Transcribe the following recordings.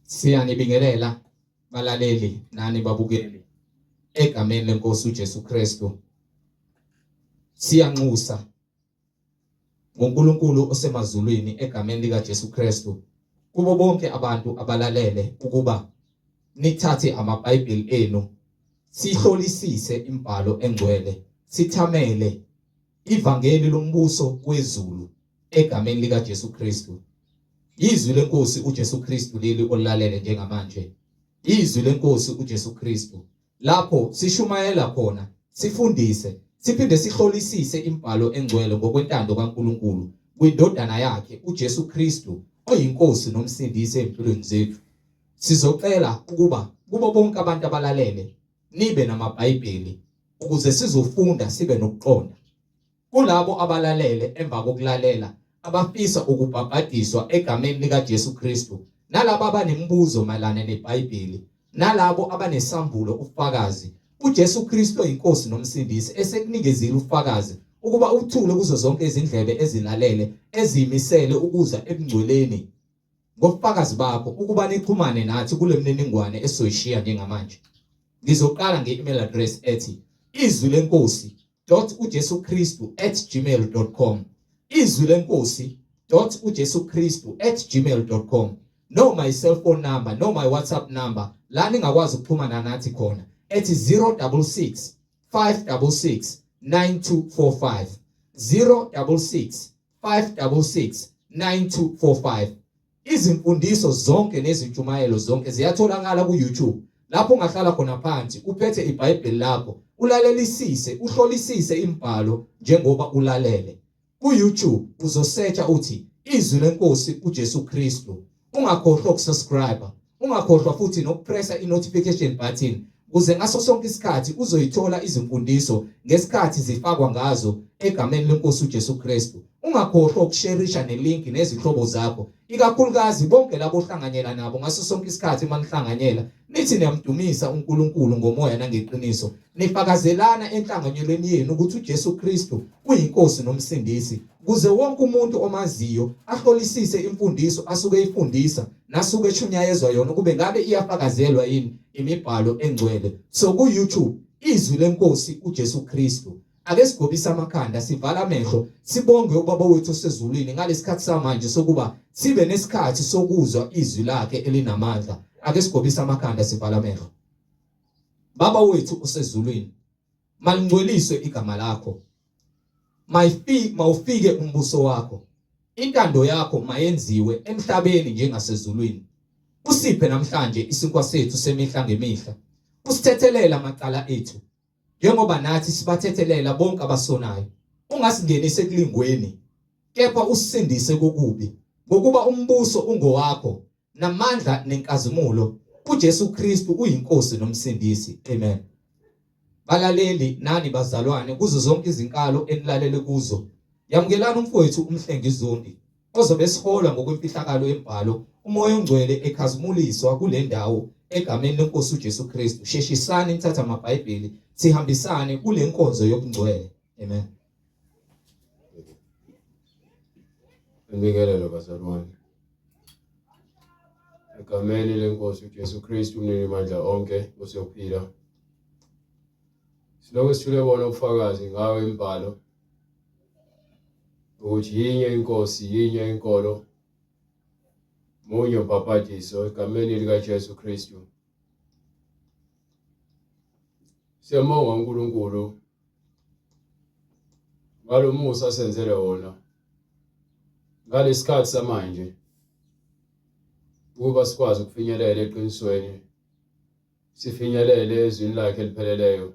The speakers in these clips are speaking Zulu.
Siyanibingelela balaleli nani babukeli egameni lenkosi uJesu Kristu. Siyanxusa ngoNkulunkulu osemazulwini egameni likaJesu Kristu kubo bonke abantu abalalele ukuba nithathe amaBhayibheli enu sihlolisise imibhalo engcwele sithamele ivangeli lombuso wezulu egameni likaJesu Kristu. Izwi lenkosi uJesu Kristu leli olalele njengamanje. Izwi lenkosi uJesu Kristu lapho sishumayela khona, sifundise, siphinde sihlolisise imibhalo engcwele ngokwentando kaNkulunkulu kwindodana yakhe uJesu Kristu oyinkosi nomsindisi empilweni zethu. Sizocela ukuba kubo bonke abantu abalalele nibe namaBhayibheli ukuze sizofunda sibe nokuqonda. Kulabo abalalele emva kokulalela abafisa ukubhabhadiswa egameni likaJesu Kristu nalabo abanemibuzo mayelana neBhayibheli nalabo abanesambulo ufakazi uJesu Kristu oyinkosi nomsindisi esekunikezile ufakazi ukuba uthule kuzo zonke izindlebe ezilalele ezimisele ukuza ebungcweleni ngobufakazi bakho ukuba nixhumane nathi kule mniningwane esizoyishiya njengamanje. Ngizoqala nge-email address ethi izwi lenkosi dot uJesu Kristu at gmail dot com, izwi lenkosi dot uJesu Kristu at gmail dot com, noma i-cellphone number noma i-WhatsApp number la ningakwazi ukuxhumana nathi khona ethi 066 566 9245, 066 566 9245. Izimfundiso zonke nezintshumayelo zonke ziyatholakala ku-YouTube lapho ungahlala khona phansi uphethe iBhayibheli lakho ulalelisise uhlolisise imibhalo njengoba ulalele. Ku-YouTube uzosearcha uthi Izwi leNkosi uJesu Kristu. Ungakhohlwa ukusubscribe, ungakhohlwa futhi nokupressa i-notification button kuze ngaso sonke isikhathi uzoyithola izimfundiso ngesikhathi zifakwa ngazo egameni lenkosi uJesu Kristu. Ungakhohlwa ukusherisha nelinki nezihlobo zakho, ikakhulukazi bonke labo ohlanganyela nabo ngaso sonke isikhathi uma nihlanganyela, nithi niyamdumisa uNkulunkulu ngomoya nangeqiniso, nifakazelana enhlanganyelweni yenu ukuthi uJesu Kristu uyiNkosi noMsindisi, kuze wonke umuntu omaziyo ahlolisise imfundiso asuke eyifundisa nasuke eshunyayezwa yona kube ngabe iyafakazelwa yini imibhalo engcwele. So ku YouTube izwi lenkosi uJesu Kristu. Ake sigobise amakhanda sivala amehlo sibonge ubaba wethu osezulwini ngalesikhathi samanje sokuba sibe nesikhathi sokuzwa izwi lakhe elinamandla. Ake sigobise amakhanda sivala amehlo. Baba wethu osezulwini, malingcweliswe igama lakho. Mayifike mawufike umbuso wakho. Intando yakho mayenziwe emhlabeni njengasezulwini. Usiphe namhlanje isinkwa sethu semihla ngemihla. Usithethelele amacala ethu njengoba nathi sibathethelela bonke abasonayo. Ungasingenisi ekulingweni, kepha usisindise kokubi, ngokuba umbuso ungowakho namandla nenkazimulo kuJesu Kristu uyiNkosi noMsindisi. Amen. Balaleli nani bazalwane kuzo zonke izinkalo enilalele kuzo, yamukelani umfowethu uMhlengi Zondi ozobe esihola ngokwemfihlakalo yembhalo uMoya oNgcwele ekhazimuliswa kule ndawo egameni lenkosi uJesu Kristu. Sheshisani nithathe amaBhayibheli sihambisane kule nkonzo yobungcwele. Amen. Ngibingelele bazalwane. Egameni lenkosi uJesu Kristu umninimandla onke oseyophila. Silokhu sithule bona ubufakazi ngawo imibhalo ukuthi yinye inkosi, yinye inkolo, munye umbhaphatiso egameni likaJesu Kristu. Siyambonga uNkulunkulu ngalomusa asenzele wona ngalesikhathi samanje ukuba sikwazi ukufinyelela eqinisweni sifinyelele ezwini lakhe elipheleleyo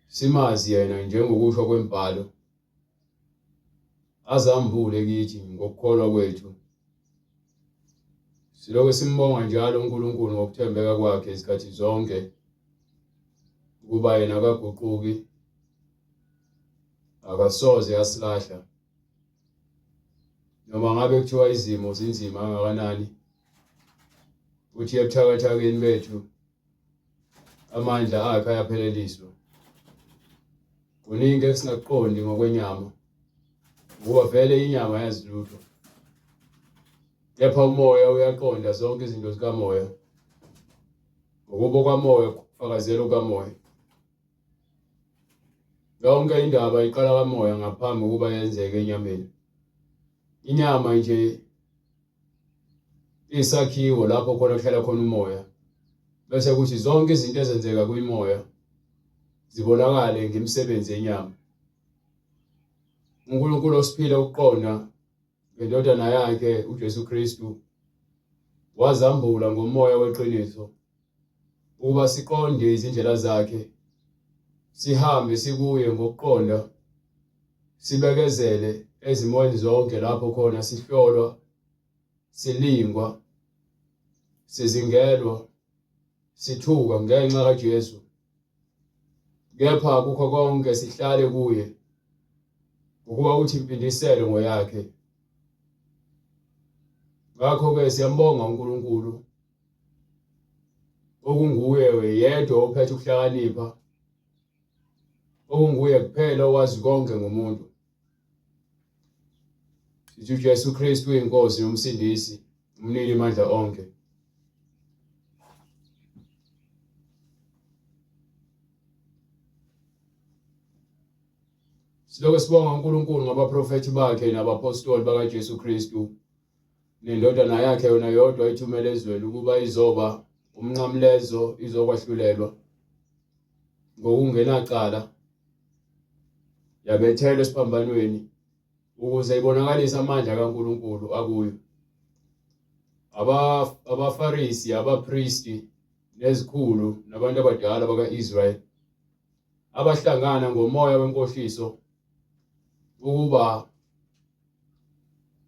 simazi yena njengokusho kwembhalo azambule kithi ngokukholwa kwethu Silokhu simbonga njalo uNkulunkulu ngokuthembeka kwakhe izikhathi zonke ukuba yena akaguquki akasoze asilahla noma ngabe kuthiwa izimo zinzima kangakanani uthi ebuthakathakeni bethu amandla akhe ayapheleliswa kuningi esingakuqondi ngokwenyama ngoba vele inyama yazi lutho. Kepha umoya uyaqonda zonke izinto zikamoya. Ngokuba kwamoya kufakazela kamoya. Yonke indaba iqala kamoya ngaphambi kokuba yenzeke enyameni. Inyama nje isakhiwo lapho khona kuhlala khona umoya. Bese kuthi zonke izinto ezenzeka kwimoya zibonakale ngemisebenzi yenyama. uNkulunkulu osiphile ukuqonda ngendodana yakhe uJesu Kristu wazambula ngomoya weqiniso ukuba siqonde izindlela zakhe sihambe sikuye ngokuqonda sibekezele ezimweni zonke lapho khona sihlolwa silingwa sizingelwa sithuka ngenxa kaJesu Kepha kukho konke sihlale kuye ngokuba uthi impindiselo ngoyakhe. Ngakho-ke siyambonga uNkulunkulu okunguye yedwa ophethe ukuhlakanipha, okunguye kuphela owazi konke ngomuntu. Sithi uJesu Kristu uyinkosi nomsindisi, umnini mandla onke. Silokhu sibonga uNkulunkulu ngabaprofethi bakhe nabapostoli bakaJesu Kristu nendodana yakhe yona yodwa ithumele ezweni ukuba izoba umnqamlezo izokwahlulelwa ngokungenacala yabethelwa esiphambanweni ukuze ibonakalise amandla kaNkulunkulu akuyo. AbaFarisi, abapristi nezikhulu nabantu abadala baka-Israyeli abahlangana ngomoya wenkohliso ukuba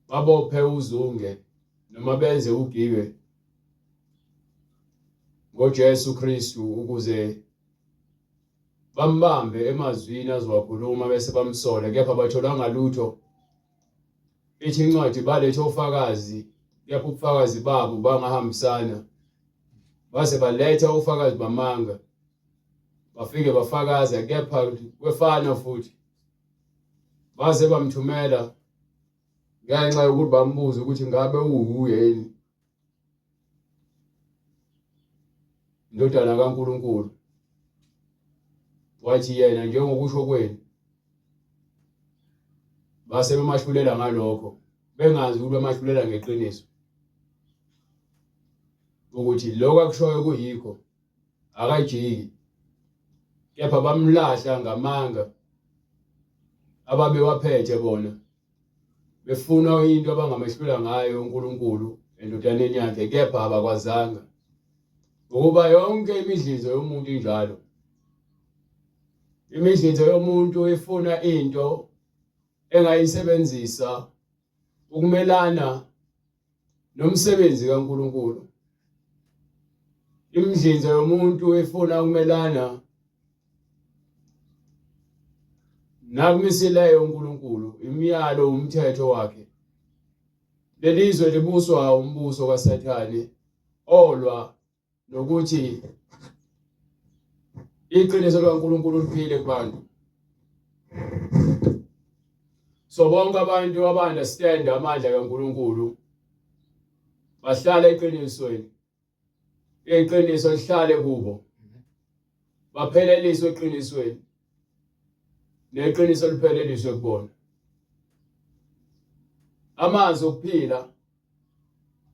babophe uzunge noma benze ugibe ngoJesu Kristu ukuze bambambe emazwini azowakhuluma bese bamsole kepha batholanga lutho. Ithi incwadi baletha ofakazi kepha ubufakazi babo bangahambisana baze baletha ofakazi bamanga bafike bafakaza kepha kwefana futhi baze bamthumela ngenxa yokuthi bambuze ukuthi ngabe uwuye yini indodana kaNkuluNkulu wathi yena njengokusho kwenu base bemahlulela ngalokho bengazi ukuthi bemahlulela ngeqiniso ukuthi lokho akushoyo kuyikho akajiki kepha bamlahla ngamanga ababewaphethe bona befuna into abangamehlula ngayo uNkulunkulu endodaneni yakhe kepha abakwazanga ngokuba yonke imidlizo yomuntu injalo imidlizo yomuntu ifuna into engayisebenzisa ukumelana nomsebenzi kaNkulunkulu imidlinzo yomuntu ifuna ukumelana nakumisileyo uNkulunkulu imiyalo umthetho wakhe lelizwe libuswa umbuso kaSathane olwa nokuthi iqiniso likaNkulunkulu liphile kubantu so bonke abantu aba-understand amandla kaNkulunkulu bahlala eqinisweni iqiniso lihlale kubo bapheleliswe eqinisweni neqiniso lipheleliswe kubona amanzi okuphila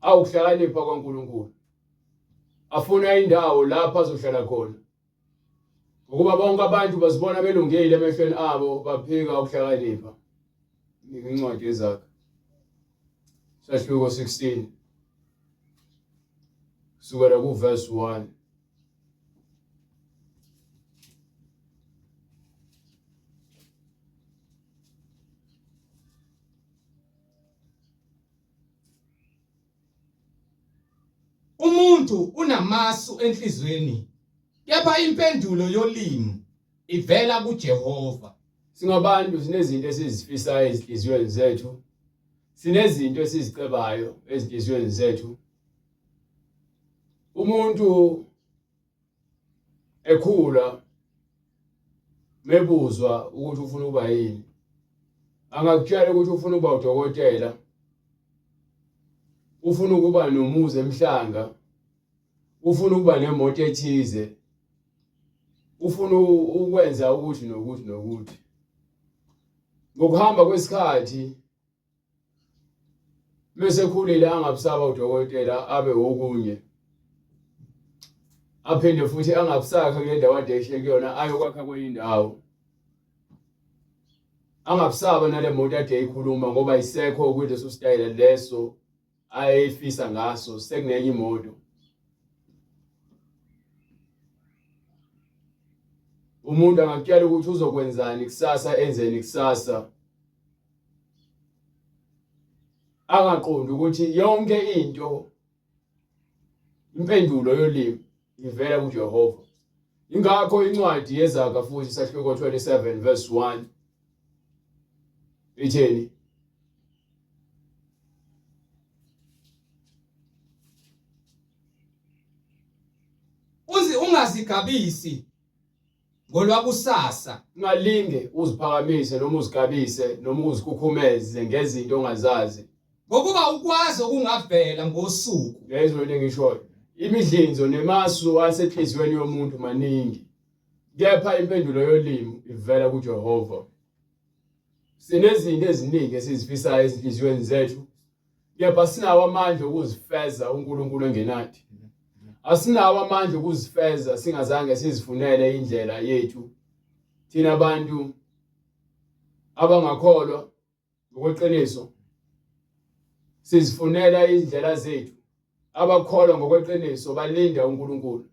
awukuhlakanipha kwaNkulunkulu afuna indawo lapho azohlala khona ngokuba bonke abantu bazibona belungile emehlweni abo baphika ukuhlakanipha incwadi yezaga sahluko 16 kusukela kuverse 1 Umuntu unamasu enhlizweni, kepha impendulo yolimi ivela kuJehova. Singabantu sinezinto esizifisayo ezinhliziyweni zethu. Sinezinto esizicebayo ezinhliziyweni zethu. Umuntu ekhula mebuzwa ukuthi ufuna ukuba yini angakutshela ukuthi ufuna ukuba udokotela. Ufuna ukuba nomuzi emhlanga, ufuna ukuba nemoto ethize, ufuna ukwenza ukuthi nokuthi nokuthi. Ngokuhamba kwesikhathi mesekhulile angabusaba udokotela abe wokunye aphinde futhi angabusakha kule ndawo ade ehle kuyona ayokwakha kwenye indawo angabusaba nale moto ade eyikhuluma ngoba isekho kuleso sitayela leso ayefisa ngaso sekunenye imoto umuntu angakutshela ukuthi uzokwenzani kusasa enzeni kusasa angaqondi ukuthi yonke into impendulo yolimi ivela kuJehova ingakho incwadi yezaga futhi sahluko 27 verse 1 itheni Uzi ungazigabisi ngolwakusasa. Ungalinge uziphakamise noma uzigabise noma uzikhukhumeze ngezinto ongazazi. Ngokuba ukwazi okungavela ngosuku. Lezo into engishoyo. Imidlinzo nemasu asenhliziyweni yomuntu maningi. Kepha impendulo yolimi ivela kuJehova. Sinezinto eziningi esizifisayo ezinhliziyweni zethu, kepha sinawo amandla okuzifeza uNkulunkulu engenathi. Asinawo amandla okuzifeza singazange sizifunele indlela yethu. Thina abantu abangakholwa ngokweqiniso sizifunela izindlela zethu. Abakholwa ngokweqiniso balinda uNkulunkulu.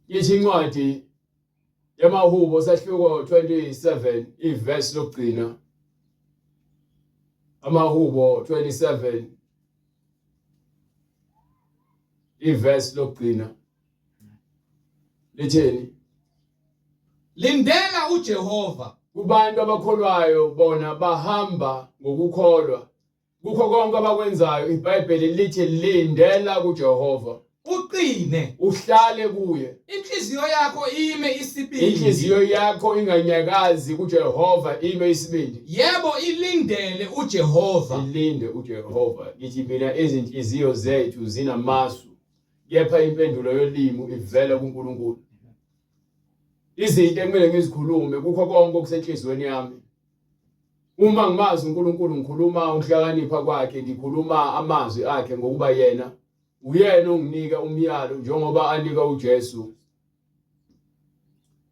Ithi incwadi yamaHubo sahluko 27 ivesi lokugcina. AmaHubo 27 ivesi lokugcina litheni? Lindela uJehova. Kubantu abakholwayo bona bahamba ngokukholwa Kukho konke abakwenzayo iBhayibheli lithi lindela kuJehova. Uqine, uhlale kuye. Inhliziyo yakho ime isibindi. Inhliziyo yakho inganyakazi kuJehova ime isibindi. Yebo, ilindele uJehova. Ilinde uJehova. Ngithi mina izinhliziyo zethu zinamasu, kepha impendulo yolimi ivela kuNkulunkulu. Izinto ekumele ngizikhulume kukho konke okusenhliziyweni yami. Uma ngimazi uNkulunkulu ngikhuluma ukuhlakanipha kwakhe, ngikhuluma amazwi akhe ngokuba yena uyena onginika umyalo njengoba anika uJesu.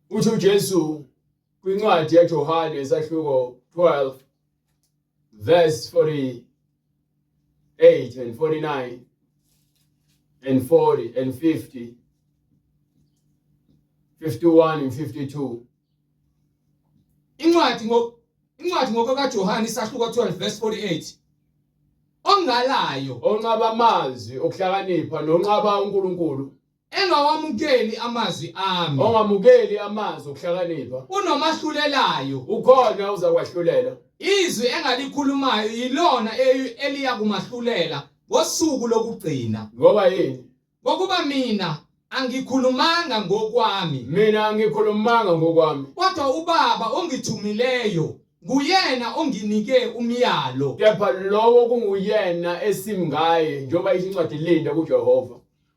Uthi uJesu kwincwadi yaJohane isahluko 12 verse 48 and 49 and 40 and 50 51 and 52 Incwadi ngo incwadi ngokukaJohane isahluko 12 verse 48. Ongalayo onqaba amazwi okuhlakanipha nonqaba uNkulunkulu engawamukeli amazwi ami ongamukeli amazwi okuhlakanipha unomahlulelayo ukhona uzakwahlulela izwi engalikhulumayo yilona eliya kumahlulela ngosuku lokugcina ngoba yini Ngokuba mina angikhulumanga ngokwami. Mina angikhulumanga ngokwami. Kodwa uBaba ongithumileyo nguyena onginike umyalo. Kepha lowo kunguyena esimngaye njengoba isho incwadi linda kuJehova.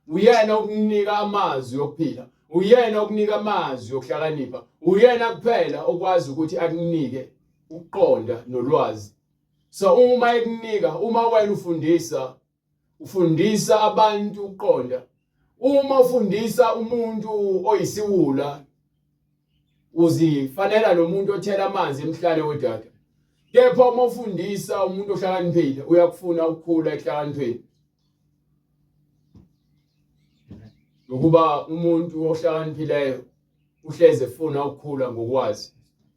Uyena okunika amazwi okuphila. Uyena okunika amazwi okuhlakanipha. Uyena kuphela okwazi ukuthi akunike ukuqonda nolwazi. So uma ekunika, uma wena ufundisa Ufundisa abantu ukuqonda. Uma ufundisa umuntu oyisiwula uzifanela nomuntu othela amanzi emhlane wedada. Kepha uma ufundisa umuntu ohlakaniphile uyakufuna ukukhula ekuhlakanipheni. Ngokuba umuntu ohlakaniphileyo uhleze efuna ukukhula ngokwazi.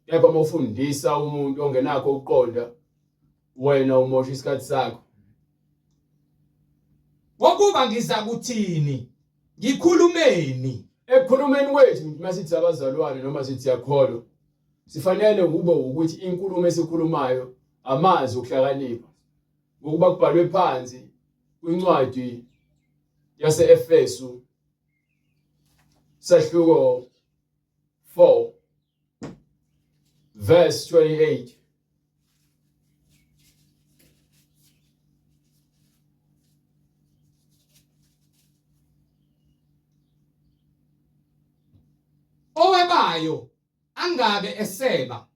Kepha uma ufundisa umuntu ongenakho ukuqonda wena umosha isikhathi sakho. Ngokuba ngizakuthini? Ngikhulumeni? Ekukhulumeni kwethu uma sithi abazalwane noma sithi siyakholwa, sifanele kube ukuthi inkulumo esikhulumayo amazwi okuhlakanipha. Ngokuba kubhalwe phansi kwincwadi yase-Efesu sahluko 4 verse 28. Owebayo angabe eseba.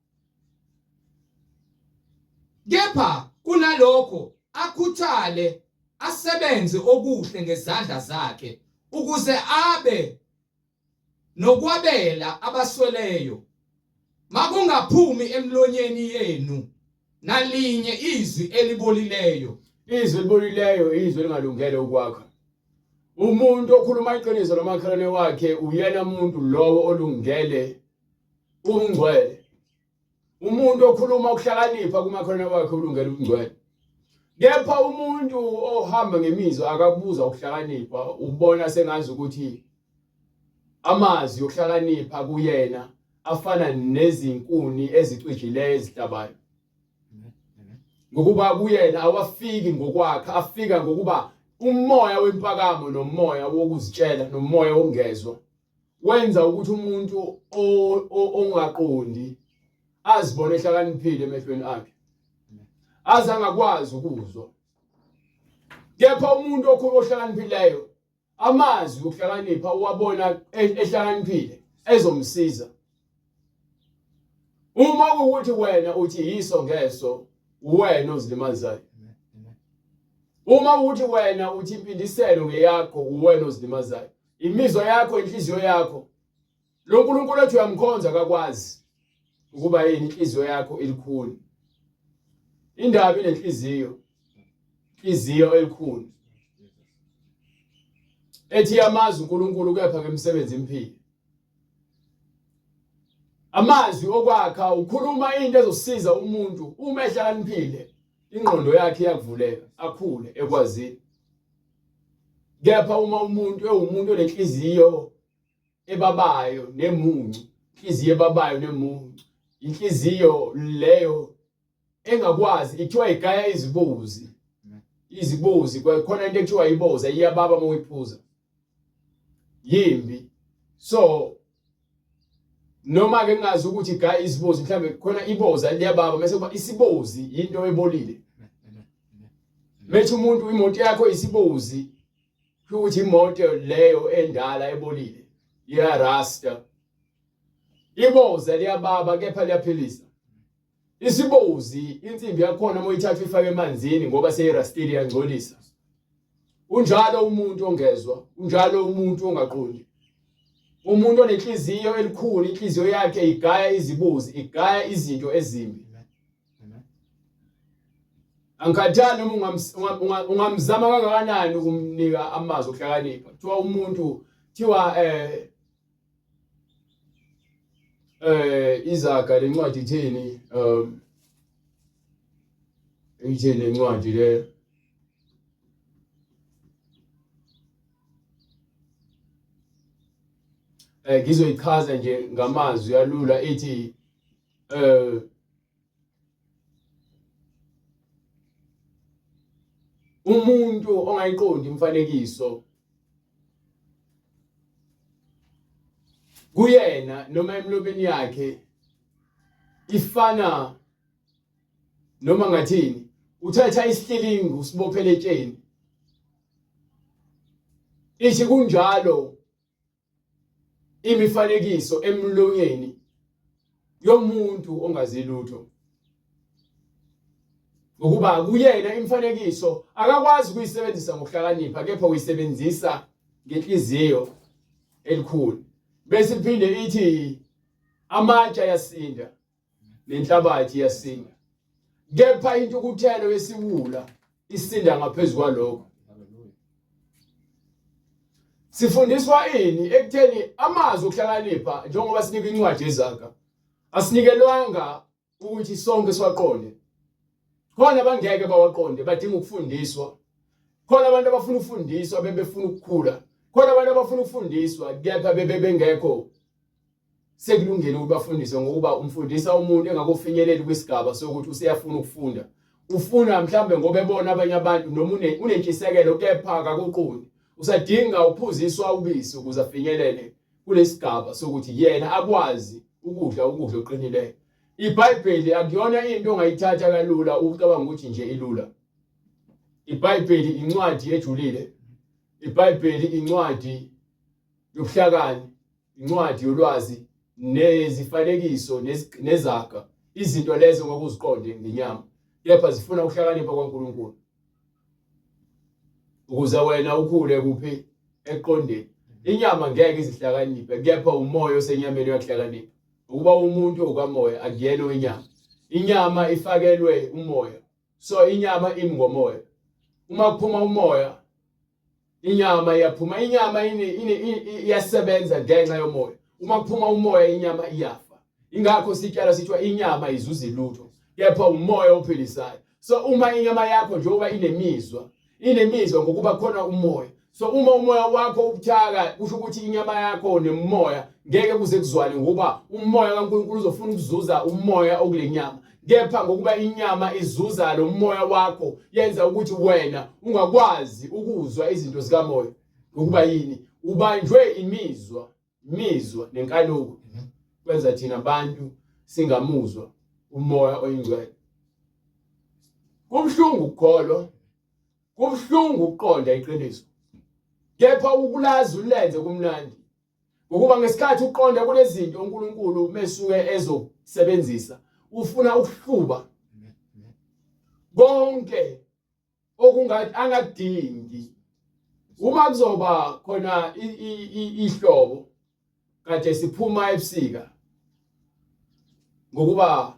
Kepha kunalokho akhuthale asebenze okuhle ngezandla zakhe ukuze abe nokwabela abasweleyo. Makungaphumi emlonyeni yenu nalinye izwi elibolileyo. Izwi elibolileyo izwi elingalungele ukwakha. Umuntu okhuluma iqiniso nomakhelwane wakhe uyena muntu lowo olungele ungcwele. Umuntu okhuluma ukuhlakanipha kumakhelwane wakhe ulungele ubungcwele. Kepha umuntu ohamba ngemizwa akabuza ukuhlakanipha ubona sengazi ukuthi amazwi okuhlakanipha kuyena afana nezinkuni ezicijileyo ezihlabayo. Ngokuba kuyena awafiki ngokwakha afika ngokuba umoya wempakamo nomoya wokuzitshela nomoya wokungezwa wenza ukuthi umuntu ongaqondi azibone ehlakaniphile emehlweni akhe aze angakwazi ukuzwa kepha umuntu okhulu ohlakaniphileyo amazwi okuhlakanipha uwabona ehlakaniphile ezomsiza uma kuwukuthi wena uthi yiso ngeso uwena ozilimazayo uma ukuthi wena uthi impindiselo ngeyakho uwena ozilimazayo imizwa yakho inhliziyo yakho lo nkulunkulu ethi uyamkhonza akakwazi ukuba yini inhliziyo yakho ilikhuni indaba inenhliziyo inhliziyo elikhuni ethi yamazi uNkulunkulu kepha ngemisebenzi imphile amazwi okwakha ukhuluma into ezosiza umuntu uma ehlakaniphile ingqondo yakhe iyakuvuleka akhule ekwazini Kepha uma umuntu ewumuntu onenhliziyo ebabayo nemuncu, inhliziyo ebabayo nemuncu, inhliziyo leyo engakwazi ithiwa igaya izibozi. Izibozi khona into ekuthiwa iboza iyababa uma uyiphuza. Yimbi. So noma ke ngingazi ukuthi igaya izibozi mhlambe khona iboza liyababa mase kuba isibozi into ebolile. Methi umuntu imoto yakho isibozi ukuthi imoto leyo endala ebolile iyarasta. Iboza liyababa kepha liyaphilisa. Isibozi insimbi yakhona uma uyithatha uyifake emanzini ngoba seyirastile iyangcolisa. Unjalo umuntu ongezwa, unjalo umuntu ongaqondi. Umuntu onenhliziyo elikhulu, inhliziyo yakhe igaya izibozi, igaya izinto ezimbi. Angikhathali noma ungamzama kangakanani ukumnika amazwi okuhlakanipha. Kuthiwa umuntu kuthiwa eh eh izaga lencwadi ithini ithini lencwadi le eh ngizoyichaza nje ngamazwi alula ithi eh umuntu ongayiqondi imifanekiso kuyena noma emlomeni yakhe ifana noma ngathini uthatha isihlilingu usibophele etsheni ithi kunjalo imifanekiso emlonyeni yomuntu ongazi lutho ngokuba kuyena imifanekiso akakwazi ukuyisebenzisa ngokuhlakanipha kepha uyisebenzisa ngenhliziyo elikhulu bese iphinde ithi amatshe ayasinda nenhlabathi iyasinda kepha intukuthelo yesiwula isinda ngaphezu kwalokho sifundiswa ini ekutheni amazwi okuhlakanipha njengoba sinika incwadi yezaga asinikelwanga ukuthi sonke siwaqonde khona abangeke bawaqonde badinga ukufundiswa khona abantu abafuna ukufundiswa bebefuna ukukhula khona abantu abafuna ukufundiswa kepha bebe bengekho sekulungile ukuthi bafundiswe ngokuba umfundisa umuntu engakufinyeleli kwisigaba sokuthi useyafuna ukufunda ufuna mhlambe ngoba ebona abanye abantu noma unentshisekelo kepha akakuqondi usadinga ukuphuziswa ubisi ukuze afinyelele kulesigaba sokuthi yena akwazi ukudla ukudla oqinileyo iBhayibheli akuyona into ongayithatha kalula ucabanga ukuthi nje ilula iBhayibheli incwadi ejulile iBhayibheli incwadi yobuhlakani incwadi yolwazi Nezifanekiso nezaga, izinto lezo ngokuziqonde ngenyama, kepha zifuna ukuhlakanipha kwaNkulunkulu ukuze wena ukhule kuphi? Eqondeni. Inyama ngeke izihlakaniphe, kepha umoya osenyameni uyakuhlakanipha. Ukuba umuntu okamoya akuyena owenyama. Inyama ifakelwe umoya, so inyama imi ngomoya. Uma kuphuma umoya, inyama iyaphuma. Inyama iyasebenza ngenxa yomoya. Uma kuphuma umoya, inyama iyafa. Ingakho sitshala sithiwa inyama izuza ilutho, kepha umoya ophilisayo. So uma inyama yakho njengoba inemizwa, inemizwa ngokuba khona umoya. So uma umoya wakho ubuthaka, kusho ukuthi inyama yakho nemoya ngeke kuze kuzwane, ngokuba umoya kaNkulunkulu uzofuna ukuzuza umoya okulenyama. Kepha ngokuba inyama izuza lo moya wakho, yenza ukuthi wena ungakwazi ukuzwa izinto zikamoya. Ngokuba yini? Ubanjwe imizwa, imizwa nenkanuko. Kwenza thina abantu singamuzwa umoya oyingcwele. Kubuhlungu ukukholwa, kubuhlungu ukuqonda iqiniso, kepha ukulazi ulenze kumnandi. Ngokuba ngesikhathi uqonda kunezinto uNkulunkulu mesuke ezokusebenzisa, ufuna ukuhluba konke okungathi angakudingi. Uma kuzoba khona ihlobo kade siphuma ebusika, ngokuba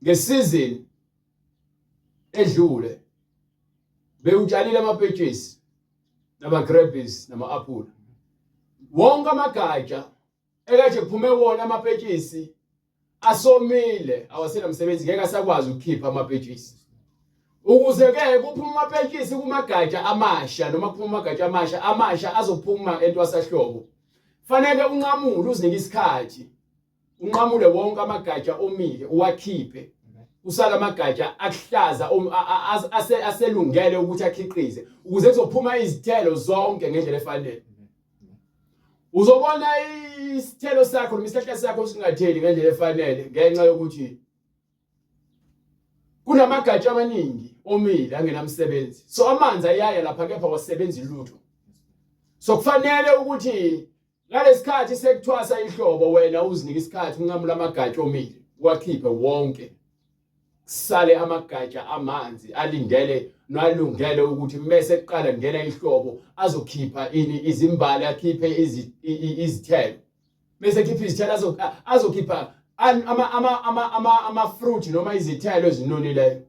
ngesizini edlule bewutshalile amapetshisi nama-grapes nama-apula, wonke amagatsha ekade kuphume wona amapetshisi asomile, awasenamsebenzi, ngeke asakwazi ukukhipha amapetshisi. Ukuze ke kuphuma amapetshisi kumagatsha amasha, noma kuphuma amagatsha amasha, amasha azophuma entwasahlobo, fanele unqamule, uzinike isikhathi, unqamule wonke amagatsha omile, uwakhiphe, usala amagatsha akuhlaza aselungele ukuthi akhiqize, ukuze kuzophuma izithelo zonke ngendlela efanele. Uzobona isithelo sakho noma isihlahla sakho singatheli ngendlela efanele ngenxa yokuthi kunamagatsha amaningi omile angenamsebenzi. So amanzi ayaya lapha, kepha wasebenzi lutho. So kufanele ukuthi ngalesikhathi sekuthwasa ihlobo, wena uzinike isikhathi, unqamula amagatsha omile, uwakhiphe wonke, kusale amagatsha amanzi alindele nalungele ukuthi mese kuqala kungena ihlobo azokhipha ini? Izimbali, akhiphe izithelo. Bese khipha izithelo, azokhipha ama ama ama ama ama fruit noma izithelo ezinonileyo.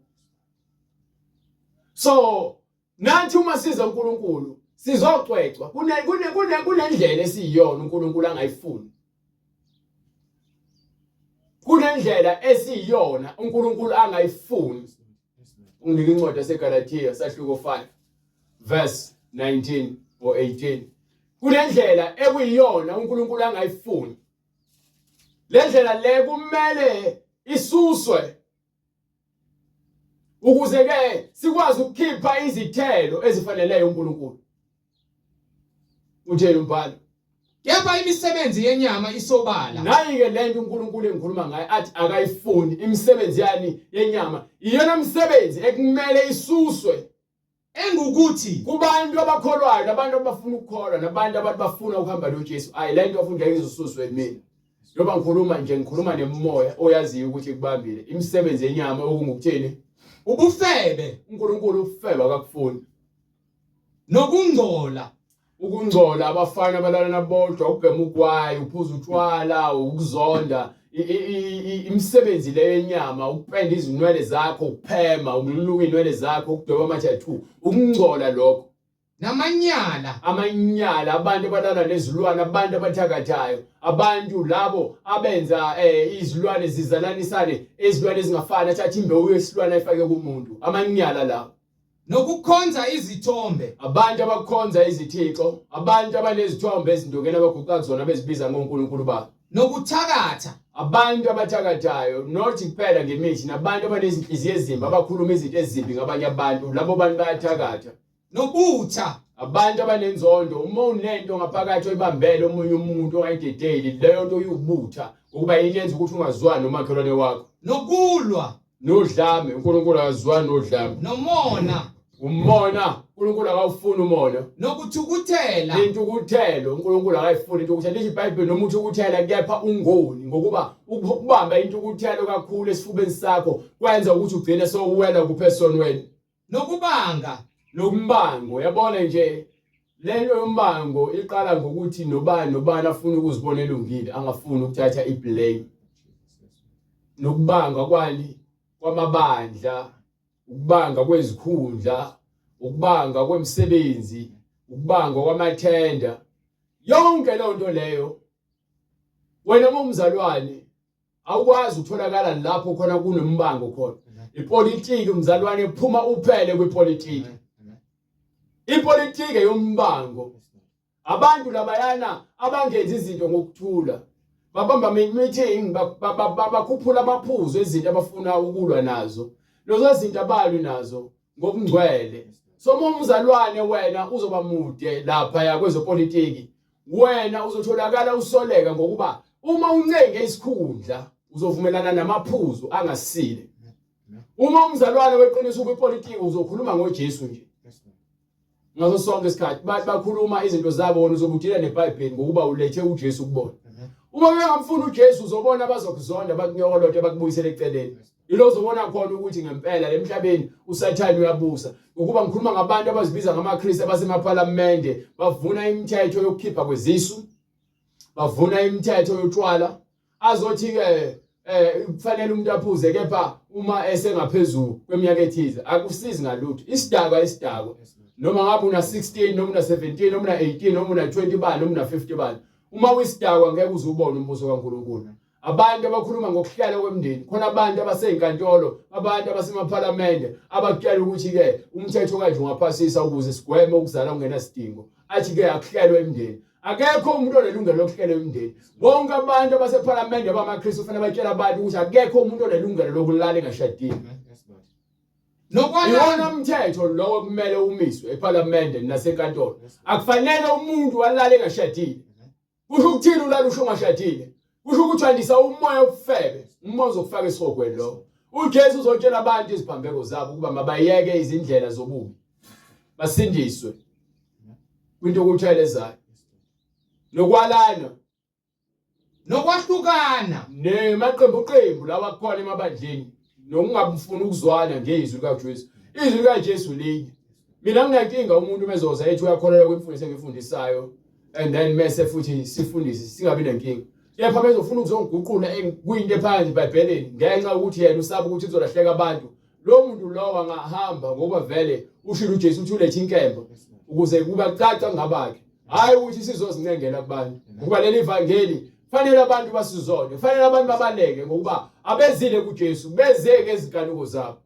So nathi uma siza uNkulunkulu sizocwecwa, kune kune kune kunendlela esiyiyona uNkulunkulu angayifuni, kunendlela esiyiyona uNkulunkulu angayifuni. Unginike incwadi yaseGalatia sahluko 5 verse 19 or 18. Kunendlela ekuyiyona uNkulunkulu angayifuni. Le ndlela le kumele isuswe ukuze ke sikwazi ukukhipha izithelo ezifaneleyo uNkulunkulu. Utheni umbhalo? Kepha imisebenzi yenyama isobala. Nayi ke lento uNkulunkulu engikhuluma ngayo athi akayifuni, imisebenzi yani yenyama. Iyona misebenzi ekumele isuswe Engukuthi kubantu abakholwayo, nabantu abafuna ukukholwa, nabantu abantu bafuna ukuhamba noJesu. Ayi, lento afuna ngeke izosuswe mina. Njengoba ngikhuluma nje, ngikhuluma nemoya oyaziyo ukuthi ikubambile. Imisebenzi yenyama okungukuthini? Ubufebe. uNkulunkulu ubufebe akakufuni. Nokungcola. Ukungcola, abafana abalalana bodwa, ukubhema ugwayi, uphuza utshwala, ukuzonda, imisebenzi leyo yenyama, ukupenda izinwele zakho, ukuphema, ukuluka inwele zakho, ukudweba ama-tattoo, ukungcola lokho. Namanyala. Amanyala, abantu abalala nezilwane, abantu abathakathayo, abantu labo abenza izilwane zizalanisane, izilwane ezingafani, athathe imbewu yesilwane ayifake kumuntu, amanyala lawo. Nokukhonza izithombe. Abantu abakhonza izithixo, abantu abanezithombe ezindongeni abaguqa kuzona bezibiza ngonkulunkulu babo. Nokuthakatha. Abantu abathakathayo, not kuphela ngemithi, nabantu abanezinhliziyo ezimbi abakhuluma izinto ezimbi ngabanye abantu, labo bantu bayathakatha. Nobutha. Abantu abanenzondo, uma unento ngaphakathi oyibambele omunye umuntu ongayidedeli, leyo nto iwubutha, ukuba yini yenza ukuthi ungazwani nomakhelwane wakho. Nokulwa. Nodlame, uNkulunkulu akazwani nodlame. Nomona. Umona, uNkulunkulu akawufuni umona. Nokuthukuthela. Intukuthelo, uNkulunkulu akayifuni intukuthelo. Lithi iBhayibheli noma uthukuthela kepha ungoni ngokuba ukubamba intukuthelo kakhulu esifubeni sakho kwenza ukuthi ugcine sowuwela kuphe esonweni. Nokubanga. Nokumbango, yabona nje lento yombango iqala ngokuthi nobani nobani afuna ukuzibona elungile angafuni ukuthatha iblame. Nokubanga kwani kwamabandla ukubanga kwezikhundla, ukubanga kwemisebenzi, ukubanga kwamathenda, yonke leyo nto leyo wena uma umzalwane awukwazi ukutholakala lapho khona kunombango khona. Ipolitiki umzalwane phuma uphele kwipolitiki. Ipolitiki yombango. Abantu labayana abangenzi izinto ngokuthula babamba meeting bakhuphula amaphuzu ezinto abafuna ukulwa nazo lezo zinto abalwi nazo ngobungcwele. So uma umzalwane wena uzoba mude lapha ya kwezopolitiki wena uzotholakala usoleka ngokuba uma uncenge isikhundla uzovumelana namaphuzu angasile. Uma umzalwane weqiniso kwipolitiki uzokhuluma ngoJesu nje ngaso sonke isikhathi. Bathi bakhuluma izinto zabo wena uzobudila neBhayibheli ngokuba ulethe uJesu kubona. Uma bengamfuni uJesu uzobona bazokuzonda bakunyokolote bakubuyisele eceleni. Ilo uzobona khona ukuthi ngempela lemhlabeni uSathane uyabusa. Ngokuba ngikhuluma ngabantu abazibiza ngamaKristu abasemaphalamende bavuna imithetho yokukhipha kwezisu, bavuna imithetho yotshwala, azothi ke kufanele umuntu aphuze kepha uma esengaphezulu kweminyaka ethize akusizi ngalutho. Isidakwa isidakwa noma ngabe una 16 noma una 17 noma una 18 noma una 20 bani noma una 50 bani, uma uyisidakwa ngeke uze ubone umbuso kaNkulunkulu. Abantu abakhuluma ngokuhlala kwemndeni khona, abantu abaseyinkantolo, abantu abasemaphalamende abakutshela ukuthi ke umthetho kanje ungaphasisa ukuze sigweme ukuzala kungenasidingo, athi ke akuhlelwe imndeni. Akekho umuntu onelungelo lokuhlela imndeni. Bonke abantu abasephalamende abamaKristu kufanele batshele abantu ukuthi akekho umuntu onelungelo lokulala engashadile. Nokwalana umthetho lowo kumele umiswe ephalamende nasenkantolo. Akufanele umuntu alale engashadile. Kusho ukuthini ulala usho ungashadile? Kusho ukuthi andisa umoya wobufebe, umoya ozokufaka esihogweni lowo. UJesu uzotshela abantu iziphambeko zabo ukuba mabayeke izindlela zobubi. Basindiswe kwinto okuthelezayo. Nokwalana nokwahlukana nemaqembu qembu lawa kukhona emabandleni nokungabufuni ukuzwana ngezwi likaJesu. Izwi likaJesu linye. Mina nginenkinga umuntu mezoza ethi uyakholelwa kwimfundiso engifundisayo and then mese futhi sifundise singabi nenkinga. Kepha bezofuna ukuzongiguqula kuyinto ephansi eBhayibhelini ngenxa yokuthi yena usaba ukuthi kuzolahleka abantu. Lo muntu lowo angahamba ngoba vele ushilo uJesu uthi ulethe inkemba ukuze kuba kucaca ngabakhe. Hayi ukuthi sizozincengela kubantu. Ngoba leli vangeli fanele abantu basizone, fanele abantu babaleke ngokuba abezile kuJesu beze ngezinkanuko zabo.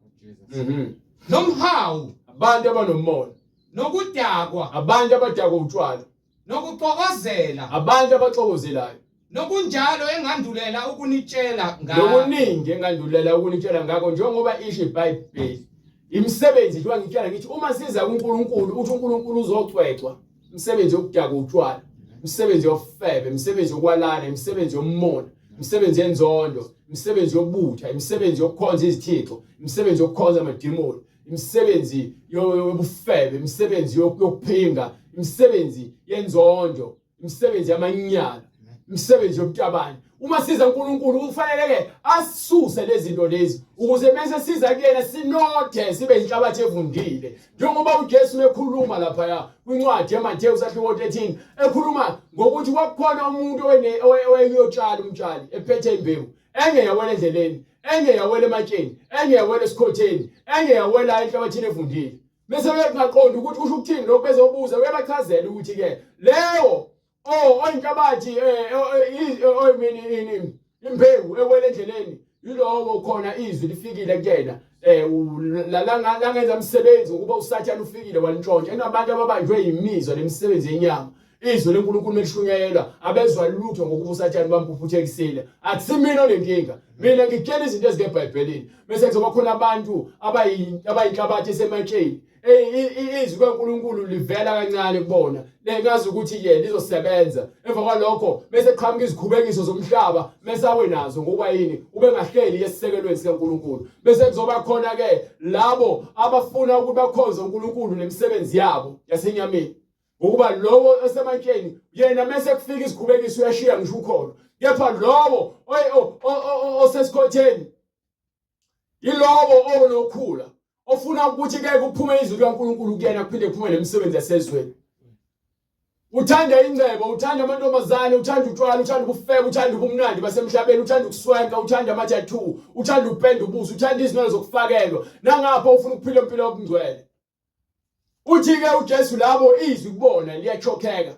Nomhawu, Abantu abanomona, nokudakwa, abantu abadakwa utshwala, nokuxokozela, abantu abaxokozelayo, nokunjalo engandulela ukunitshela ngakho. Nokuningi engandulela ukunitshela ngakho njengoba isho iBhayibheli. Imisebenzi njengoba ngitshela ngithi uma siza kuNkulunkulu uthi uNkulunkulu uzocwecwa imisebenzi yokudaka utshwala, imisebenzi yofebe, imisebenzi yokwalana, imisebenzi yomona, imisebenzi yenzondo, imisebenzi yobutha, imisebenzi yokukhonza izithixo, imisebenzi yokukhonza amadimoni, imisebenzi yobufebe, imisebenzi yokuphinga, imisebenzi yenzondo, imisebenzi yamanyala, imisebenzi yobutabane. Uma siza uNkulunkulu kufanele ke asisuse lezi zinto lezi ukuze bese siza kuyena sinothe sibe inhlabathi evundile. Njengoba uJesu ekhuluma lapha kwincwadi yaMathewu sahluko 13 ekhuluma ngokuthi kwakukhona umuntu owayeyotshala umtshali ephethe imbewu, enye yawela endleleni, enye yawela ematsheni, enye yawela esikhotheni, enye yawela enhlabathini evundile. Bese bengaqondi ukuthi kusho ukuthini lokho, bezobuza uyabachazela ukuthi ke leyo oyinhlabathi oyimini ini imbewu ewele endleleni yilowo khona izwi lifikile kuyena langenza umsebenzi ngokuba uSathane ufikile walintshontsha. Kunabantu ababanjwe yimizwa nemisebenzi yenyama. Izwi leNkulunkulu melishunyayelwa abezwa lutho ngokuba uSathane bamphuphuthekisile. Akusimina onenkinga, mina ngikutshela izinto ezikeBhayibhelini. Bese kuzoba khona abantu abayinhlabathi esematsheni. Izwi kaNkulunkulu livela kancane kubona. Lengazi ukuthi ke lizosebenza. Emva kwalokho bese qhamuka izikhubekiso zomhlaba bese awe nazo ngokuba yini ubengahleli esisekelweni sikaNkulunkulu. Bese kuzoba khona ke labo abafuna ukuthi bakhonze uNkulunkulu nemisebenzi yabo yasenyameni. Ngokuba lowo osemantsheni yena mese kufika izikhubekiso uyashiya ngisho ukholo. Kepha lowo osesikhotheni yilowo onokhula ofuna ukuthi ke kuphume izwi likaNkulunkulu kuyena kuphinde kuphume nemisebenzi yasezweni. Uthanda ingcebo, uthanda amantombazane, uthanda utshwala, uthanda ukufeba, uthanda ubumnandi basemhlabeni, uthanda ukuswenka, uthanda ama-tattoo, uthanda ukupenda ubuso, uthanda izinwele zokufakelwa. Nangapha ufuna ukuphila impilo yobungcwele. Uthi-ke uJesu labo izwi kubona liyachokheka,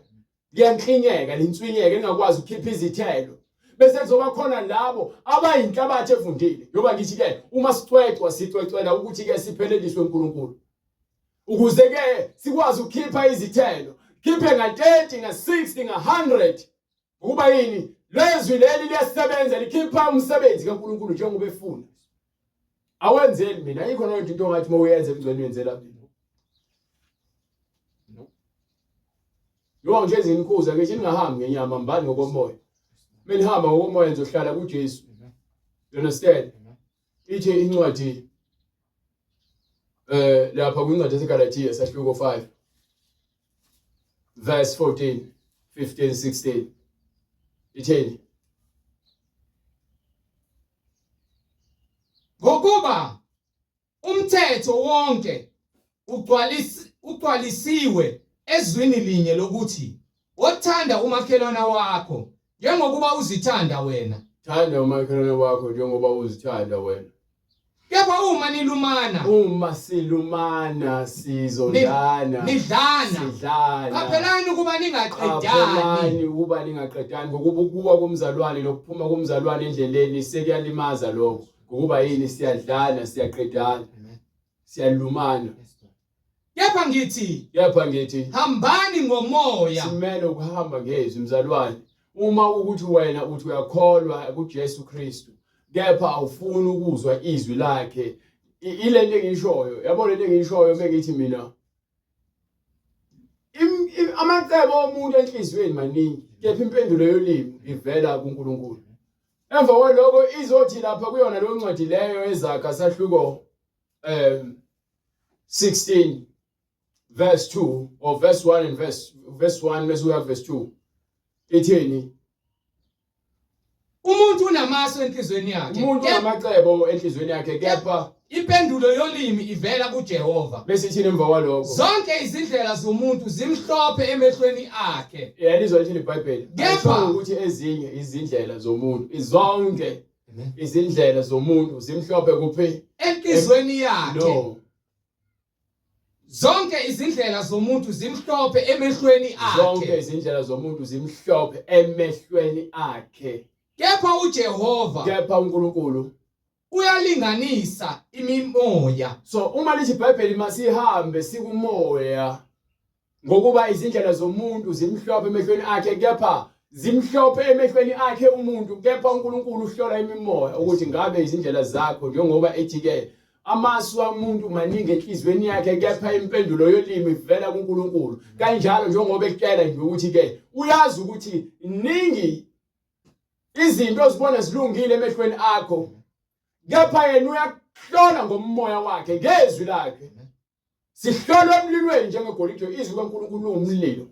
liyanklinyeka, linswinyeke, lingakwazi ukukhipha izithelo. Bese kuzoba khona labo abayinhlabathi evundile. Njengoba ngithi-ke uma sicwecwa sicwecwela ukuthi-ke sipheleliswe uNkulunkulu. Ukuze ke sikwazi ukukhipha izithelo, khiphe nga-30, nga-60, nga-100. Ukuba yini? Lezwi leli liyasebenza likhipha umsebenzi kaNkulunkulu njengoba efuna. Awenzeli mina, ayikho nodwa into ongathi uma uyenza emngcweni uyenzela mina. Njengoba nje izinikhuza ngithi ningahambi ngenyama, hambani ngokomoya. Uma nihamba ngokomoya nizohlala kuJesu. You understand? Ithi incwadi eh lapha kwincwadi yaseGalathiya sahluko 5 verse 14 15 16 itheni Ngokuba umthetho wonke ugcwalisiwe ezwini linye lokuthi wothanda umakhelwana wakho njengokuba uzithanda wena. Thanda umakhelwane wakho njengoba uzithanda wena. Kepha uma nilumana, Uma silumana sizondana, nidlana, sidlana. Qaphelani ukuba ningaqedani. Qaphelani ukuba ningaqedani ngokuba ukuwa komzalwane nokuphuma komzalwane endleleni sekuyalimaza lokho. Ngokuba yini siyadlana, siyaqedana, siyalumana. Kepha ngithi, Kepha ngithi hambani ngomoya. Simele ukuhamba ngezwi mzalwane. Uma ukuthi wena uthi uyakholwa kuJesu Kristu kepha awufuni ukuzwa izwi lakhe ilento engiyishoyo yabo lento engiyishoyo mengithi mina amacebo omuntu enhliziyweni maningi kepha impendulo yolimi ivela kuNkulunkulu. Emva kwaloko izothi lapha kuyona leyo ncwadi leyo eZaga sahluko 16 verse 2 or verse 1 and verse 1 bese uya verse 2 ithini? Umuntu unamasu enhlizweni yakhe. Umuntu unamacebo enhlizweni yakhe kepha impendulo yolimi ivela kuJehova. Bese ithini emva kwalokho? Zonke izindlela zomuntu zimhlophe emehlweni akhe. Yalizwa lithini iBhayibheli? Kepha ukuthi ezinye izindlela zomuntu zonke izindlela zomuntu zimhlophe kuphi? Enhlizweni yakhe. No. Zonke izindlela zomuntu zimhlophe emehlweni akhe. Zonke izindlela zomuntu zimhlophe emehlweni akhe. Kepha uJehova, kepha uNkulunkulu uyalinganisa imimoya. So uma lithi iBhayibheli masihambe sikumoya Ngokuba izindlela zomuntu zimhlophe emehlweni akhe, kepha zimhlophe emehlweni akhe umuntu, kepha uNkulunkulu uhlola imimoya ukuthi ngabe izindlela zakho, njengoba ethi-ke amasu amuntu maningi enhliziyweni yakhe, kepha impendulo yolimi ivela kuNkulunkulu. Kanjalo njengoba ekutshela nje ukuthi-ke uyazi ukuthi ningi izinto ozibona zilungile emehlweni akho, kepha yena uyakuhlola ngomoya wakhe ngezwi lakhe. Sihlolwa emlilweni njengegolide, izwi kaNkulunkulu liwumlilo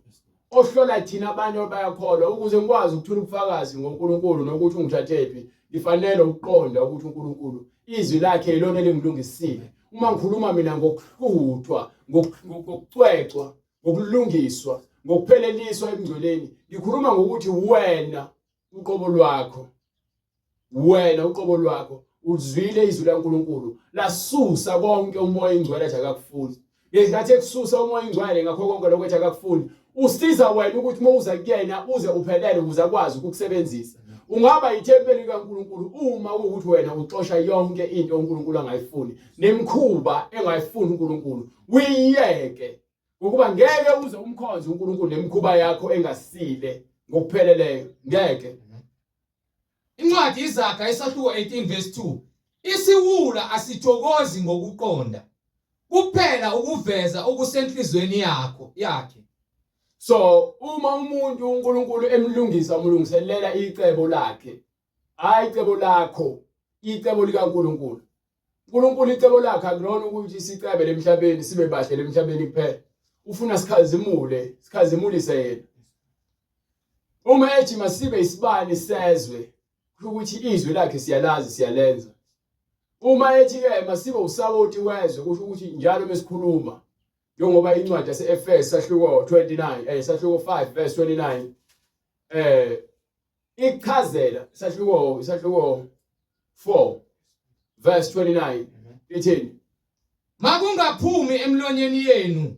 ohlola thina abantu abayakholwa. Ukuze ngikwazi ukuthola ubufakazi ngoNkulunkulu nokuthi ungithathephi, ngifanele ukuqonda ukuthi uNkulunkulu izwi lakhe yilona elingilungisile. Uma ngikhuluma mina ngokuhluthwa, ngokucwecwa, ngokulungiswa, ngokupheleliswa ebungcweleni, ngikhuluma ngokuthi wena uqobo lwakho wena uqobo lwakho uzwile izwi laNkulunkulu lasusa konke umoya ingcwele athi akakufuni ngesikhathi ekususa umoya ingcwele ngakho konke lokho ethi akakufuni usiza wena ukuthi uma uza kuyena uze uphelele ukuze akwazi ukukusebenzisa ungaba yithempeli likaNkulunkulu uma ukuthi wena uxosha yonke into uNkulunkulu angayifuni nemikhuba engayifuni uNkulunkulu uyiyeke ngokuba ngeke uze umkhonze uNkulunkulu nemikhuba yakho engasile ngokupheleleyo ngeke. Incwadi iZaga isahluko 18 verse 2 Isiwula asithokozi ngokuqonda. Kuphela ukuveza okusenhlizweni yakho yakhe. So uma umuntu uNkulunkulu emlungisa umlungiselela icebo lakhe, hayi icebo lakho, icebo likaNkulunkulu. uNkulunkulu icebo lakhe akulona ukuthi sicebe lemhlabeni sibe bahle lemhlabeni kuphela. Ufuna sikhazimule, sikhazimulise yena. Uma ethi masibe isibani sezwe, kusho ukuthi izwi lakhe siyalazi siyalenza. Uma ethi-ke masibe usawoti wezwe kusho ukuthi njalo mesikhuluma njengoba incwadi yase-Efesu sahluko 29 sahluko 5 verse 29 ichazela isahluko 4 verse 29 ithini? Makungaphumi emlonyeni yenu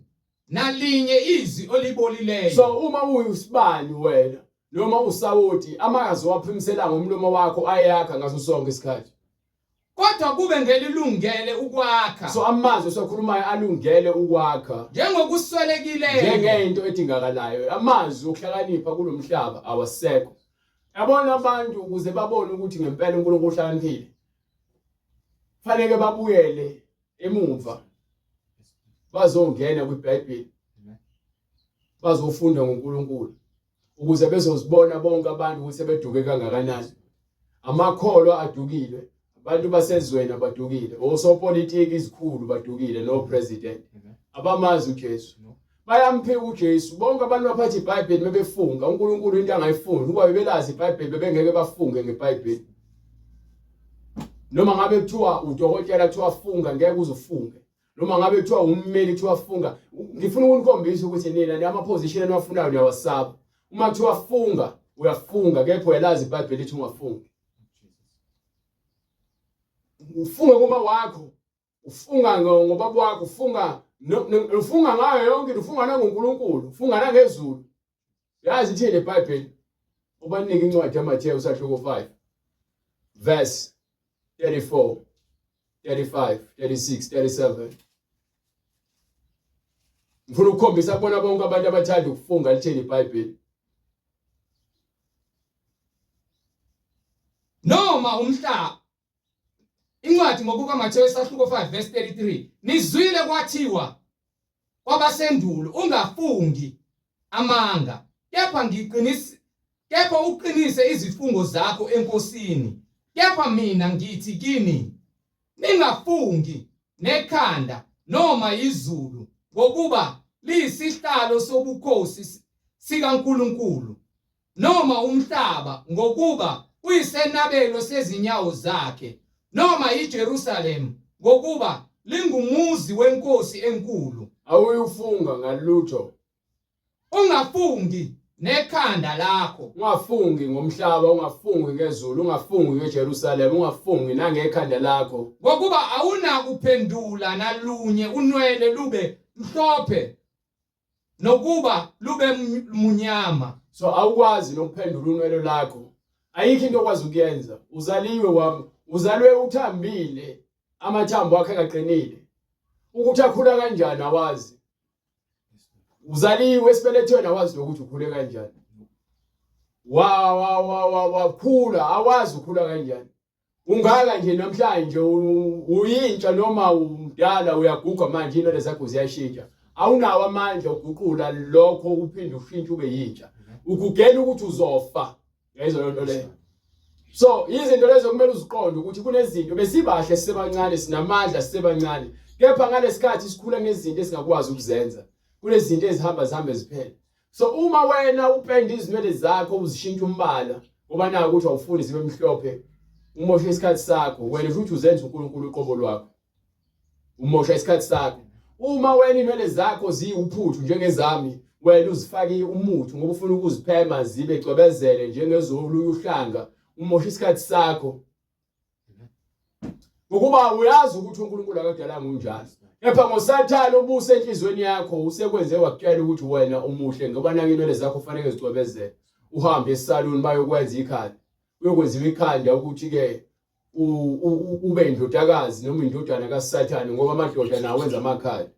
nalinye izwi olibolileyo. So uma uyisibani wena noma usawoti amazwi owaphimisela ngomlomo wakho ayakha ngaso sonke isikhathi. Kodwa kube ngelilungele ukwakha. So amazwi esiwakhulumayo alungele ukwakha. Njengokuswelekileyo. Njengento edingakalayo. Amazwi okuhlakanipha kulomhlaba awasekho. Yabona abantu ukuze babone ukuthi ngempela uNkulunkulu uhlakaniphile. Fanele babuyele emumva bazongena kwiBhayibheli. Bazofunda ngoNkulunkulu. Ukuze bezozibona bonke abantu ukuthi sebeduke kangakanani. Amakholwa adukile, abantu basezweni abadukile, osopolitiki izikhulu badukile no president. Abamazi uJesu. Bayamphika uJesu. Bonke abantu baphatha iBhayibheli mebefunga uNkulunkulu into angayifuni. Kuba bebelazi iBhayibheli bebengeke bafunge ngeBhayibheli. Noma ngabe kuthiwa udokotela kuthiwa funga ngeke uzufunge. Noma ngabe kuthiwa ummeli kuthiwa funga, ngifuna ukunikhombisa ukuthi nina ni position eniwafunayo niyawasaba. Uma kuthiwa funga, uyafunga kepha uyalazi iBhayibheli lithi ungafungi. Ufunga kuma wakho, ufunga ngobaba wakho, ufunga ufunga ngayo yonke into, ufunga nangoNkulunkulu, ufunga nangezulu. Yazi ithini iBhayibheli? Ubanika incwadi yaMathewu sahluko 5 verse 34 35 36 37. Ngifuna ukukhombisa kubona bonke abantu abathanda ukufunga lithini iBhayibheli. Noma umhlaba Incwadi ngokukaMathewu isahluko 5 verse 33 nizwile kwathiwa kwabasendulo ungafungi amanga kepha ngiqinise kepha uqinise izifungo zakho eNkosini kepha mina ngithi kini ningafungi nekhanda noma izulu ngokuba liyisihlalo sobukhosi sikaNkulunkulu noma umhlaba ngokuba uyisenabelo sezinyawo zakhe, noma iJerusalema ngokuba lingumuzi wenkosi enkulu. Awuyufunga ngalutho. Ungafungi nekhanda lakho. Ungafungi ngomhlaba, ungafungi ngezulu, ungafungi ngeJerusalema, ungafungi nangekhanda lakho. Ngokuba awunakuphendula nalunye unwele lube mhlophe nokuba lube munyama. So awukwazi nokuphendula unwele lakho. Ayikho into okwazi ukuyenza. Uzaliwe wami, uzalwe uthambile, amathambo akhe akaqinile. Ukuthi akhula kanjani awazi. Uzaliwe esibelethweni awazi nokuthi ukhule kanjani. Wa wa wa wa wakhula awazi ukhula kanjani. Ungaka nje namhlanje uyintsha noma umdala uyaguga manje inwele zakho ziyashintsha. Awunawo amandla okuguqula lokho uphinde ushintshe ube yintsha. Ugugela ukuthi uzofa. Yayizwa loo nto leyo. So izinto lezo kumele uziqonde ukuthi kunezinto besibahle sisebancane sinamandla sisebancane kepha ngalesikhathi sikhula ngezinto esingakwazi ukuzenza. Kunezinto ezihamba zihambe ziphele. So uma wena upenda izinwele zakho uzishintsha umbala ngoba naku ukuthi awufuni zibe mhlophe umosha isikhathi sakho wena futhi uzenza uNkulunkulu uqobo lwakho umosha isikhathi sakho uma wena inwele zakho ziwuphuthu njengezami wena uzifake umuthi ngoba ufuna ukuziphema zibe cwebezele njengezolunye uhlanga umosha isikhathi sakho Ngokuba uyazi ukuthi uNkulunkulu akadalanga unjalo. Kepha ngoSathane obusa enhlizweni yakho usekwenze wakutshela ukuthi wena umuhle ngoba nake inwele zakho kufanele zicwebezele. Uhambe esaluni bayokwenza ikhanda. Uyokwenziwa ikhanda ukuthi ke ube indodakazi noma indodana kaSathane ngoba amadoda nawo enza amakhanda.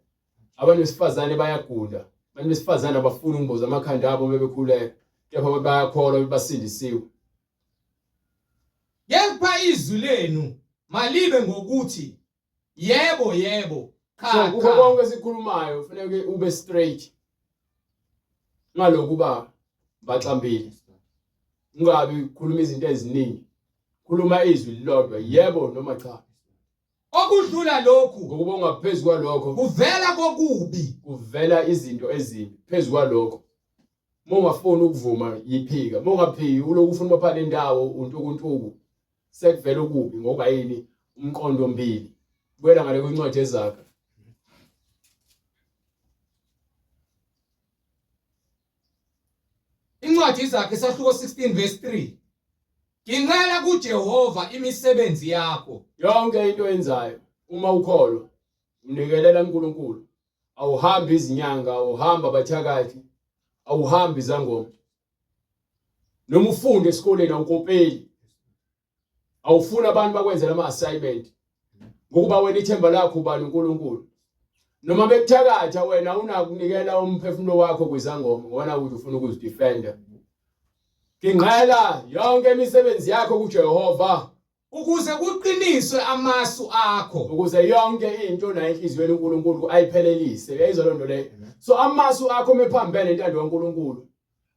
Abantu besifazane bayagula. Abantu besifazane abafuni ukumboza amakhanda abo bebekhuleka. Kepha bayakholwa basindisiwe. Kepha izwi lenu malibe ngokuthi, Yebo, yebo, So kukho konke esikhulumayo kufuneka ube straight ngalokuba baxambile. Ungabi ukhuluma izinto eziningi. Khuluma izwi lilodwa yebo noma cha. Okudlula lokhu ngokuba ungaphezu kwalokho kuvela kokubi kuvela izinto ezimbi phezu kwalokho uma ungafuni ukuvuma yiphika uma ungaphiki uloku ufuna ubaphana indawo untukuntuku sekuvela okubi ngoba yini umqondo mbili buyela ngale kwincwadi ezaga Incwadi izakhe isahluko 16 verse 3. Ngincela kuJehova imisebenzi yakho. Yonke into oyenzayo uma ukholwa unikelela uNkulunkulu. Awuhambi izinyanga, awuhambi abathakathi, awuhambi izangoma. Noma ufunde esikoleni awukopeli. Awufuni abantu bakwenzela ama assignment. Ngokuba wena ithemba lakho ubani uNkulunkulu. Noma bekuthakatha wena unakunikela umphefumulo wakho kwizangoma ngoba nakuthi ufuna ukuzidefender. Ngingqela yonke imisebenzi yakho kuJehova ukuze kuqiniswe amasu akho ukuze yonke into nayo enhliziyweni uNkulunkulu ayiphelelise uyayizwa loo nto leyo so amasu akho mephambene intando kaNkulunkulu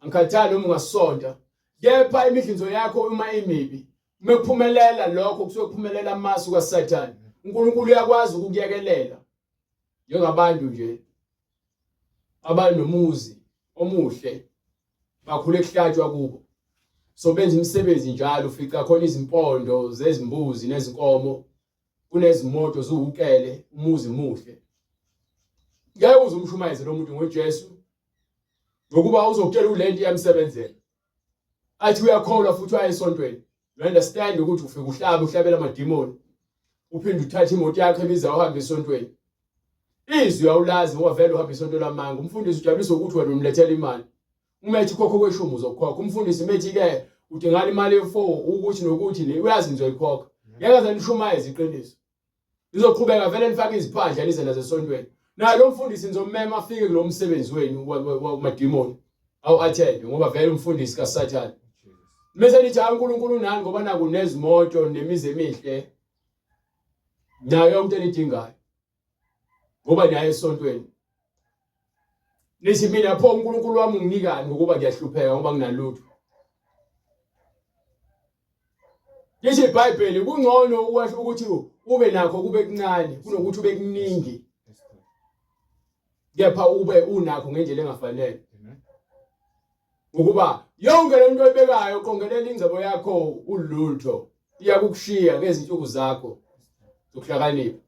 angikhathali noma ungasonta kepha imidlinzo yakho uma imibi uma kuphumelela lokho kusuke kuphumelela amasu kaSathane uNkulunkulu uyakwazi ukukuyekelela njengabantu nje abanomuzi omuhle bakhule kuhlatshwa kubo so benza imisebenzi njalo ufica khona izimpondo zezimbuzi nezinkomo kunezimoto ziwukele umuzi muhle ngeke uze umshumayeze lo muntu ngoJesu ngokuba uzokutshela ulento iyamsebenzela athi uyakholwa futhi waye esontweni you understand ukuthi ufika uhlabe uhlabela amadimoni uphinde uthathe imoto yakho ebiza uhambe esontweni izwi awulazi ngoba vele uhamba isonto lamanga umfundisi ujabulisa ukuthi wena umlethela imali uma ethi khokho kweshumi uzokhokha umfundisi methi ke udingana imali ye-4 ukuthi nokuthi le uyazi ngizoyikhokha ngeke aze nishumayeze iqiniso Nizoqhubeka vele nifake iziphandla nize nazo esontweni. Naye lo mfundisi nizommema afike kulo msebenzi wenu wamadimoni awu-attend ngoba vele umfundisi kaSathane. Mese nithi hayi uNkulunkulu unani ngoba naku nezimoto nemizi emihle nayo yonke into enidingayo ngoba niyaye esontweni. Nithi mina pho uNkulunkulu wami unginikani ngokuba ngiyahlupheka ngoba nginalutho. Lithi iBhayibheli kungcono ukuthi ube nakho kube kuncane kunokuthi ube kuningi. Kepha ube unakho ngendlela engafanele. Ngokuba yonke le nto oyibekayo qongelela ingcebo yakho ulutho iyakukushiya ngezinsuku zakho zokuhlakanipha.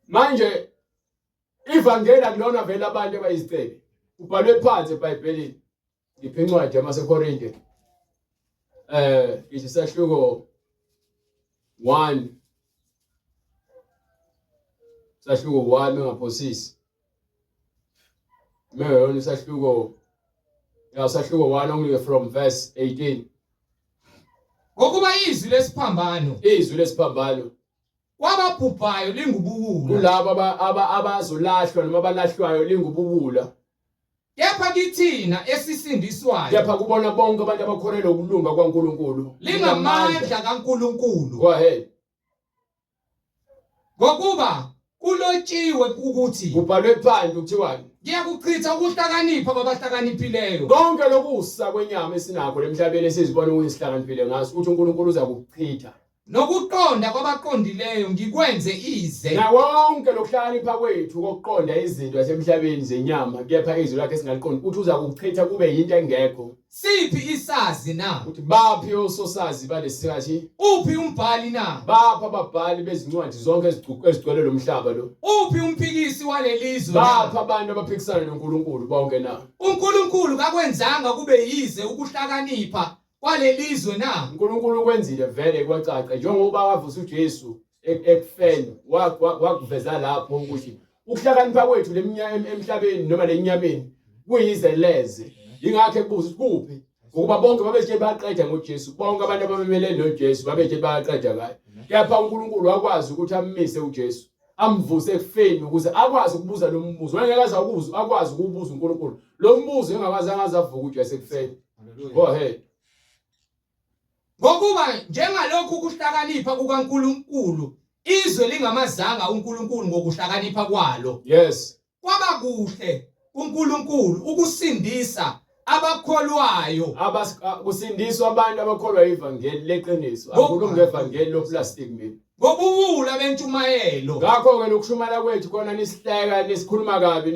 Manje ivangeli akulona vele abantu abayizicebi. Kubhalwe phansi eBhayibhelini. Ngiphe incwadi yamaseKorinte. Ngithi sahluko 1 sahluko 1 engaphosisi. Mewona isahluko ya sahluko 1 only from verse 18. Ngokuba izwi lesiphambano izwi lesiphambano kwababhubhayo lingubuwula kulabo abazolahlwa noma abalahlwayo lingubuwula kepha kithina esisindiswayo kepha kubona bonke abantu abakholelwa ukulunga kwaNkulunkulu lingamandla kaNkulunkulu go ahead ngokuba kulotshiwe ukuthi kubhalwe phansi kuthiwani ngiyakuchitha ukuhlakanipha kwabahlakaniphileyo konke lokusa kwenyama esinakho lemhlabeni esizibona ukuthi sihlakaniphile ngaso uthi uNkulunkulu uza kukuchitha Nokuqonda kwabaqondileyo ngikwenze ize. Nawonke lokuhlakanipha kwethu kokuqonda izinto yasemhlabeni zenyama kepha izwi lakhe singaliqondi uthi uza kukuchitha kube yinto engekho. Siphi isazi na? Uthi baphi ososazi balesikathi? Uphi umbhali na? Baphi ababhali bezincwadi zonke ezigcwele lo mhlaba lo? Uphi umphikisi walelizwe? Baphi abantu abaphikisana noNkulunkulu bonke na? uNkulunkulu kakwenzanga kube yize ukuhlakanipha kwalelizwe na? uNkulunkulu ukwenzile vele kwacaca njengoba wavusa uJesu ekufeni wakuveza lapho ukuthi ukuhlakanipha kwethu emhlabeni noma lenyameni kuyize leze ingakho ekubuza ukuthi kuphi ngokuba bonke babethe baqeda ngoJesu bonke abantu ababemele noJesu babethe bayaqeda ngaye kepha uNkulunkulu wakwazi ukuthi ammise uJesu amvuse ekufeni ukuze akwazi ukubuza lo mbuzo wayengeke aze akubuze akwazi ukubuza uNkulunkulu lo mbuzo engakwazi angaze avuke uJesu ekufeni go ahead Ngokuba njengalokhu ukuhlakanipha kukaNkulunkulu Izwe lingamazanga uNkulunkulu ngokuhlakanipha kwalo. Yes. Kwaba kuhle kuNkulunkulu ukusindisa abakholwayo. Abas kusindiswa abantu abakholwa ivangeli leqiniso. Akukhulumi ngevangeli loplastic mina. Ngobuwula bentshumayelo. Ngakho-ke lokushumayela kwethu khona nisihleka nisikhuluma kabi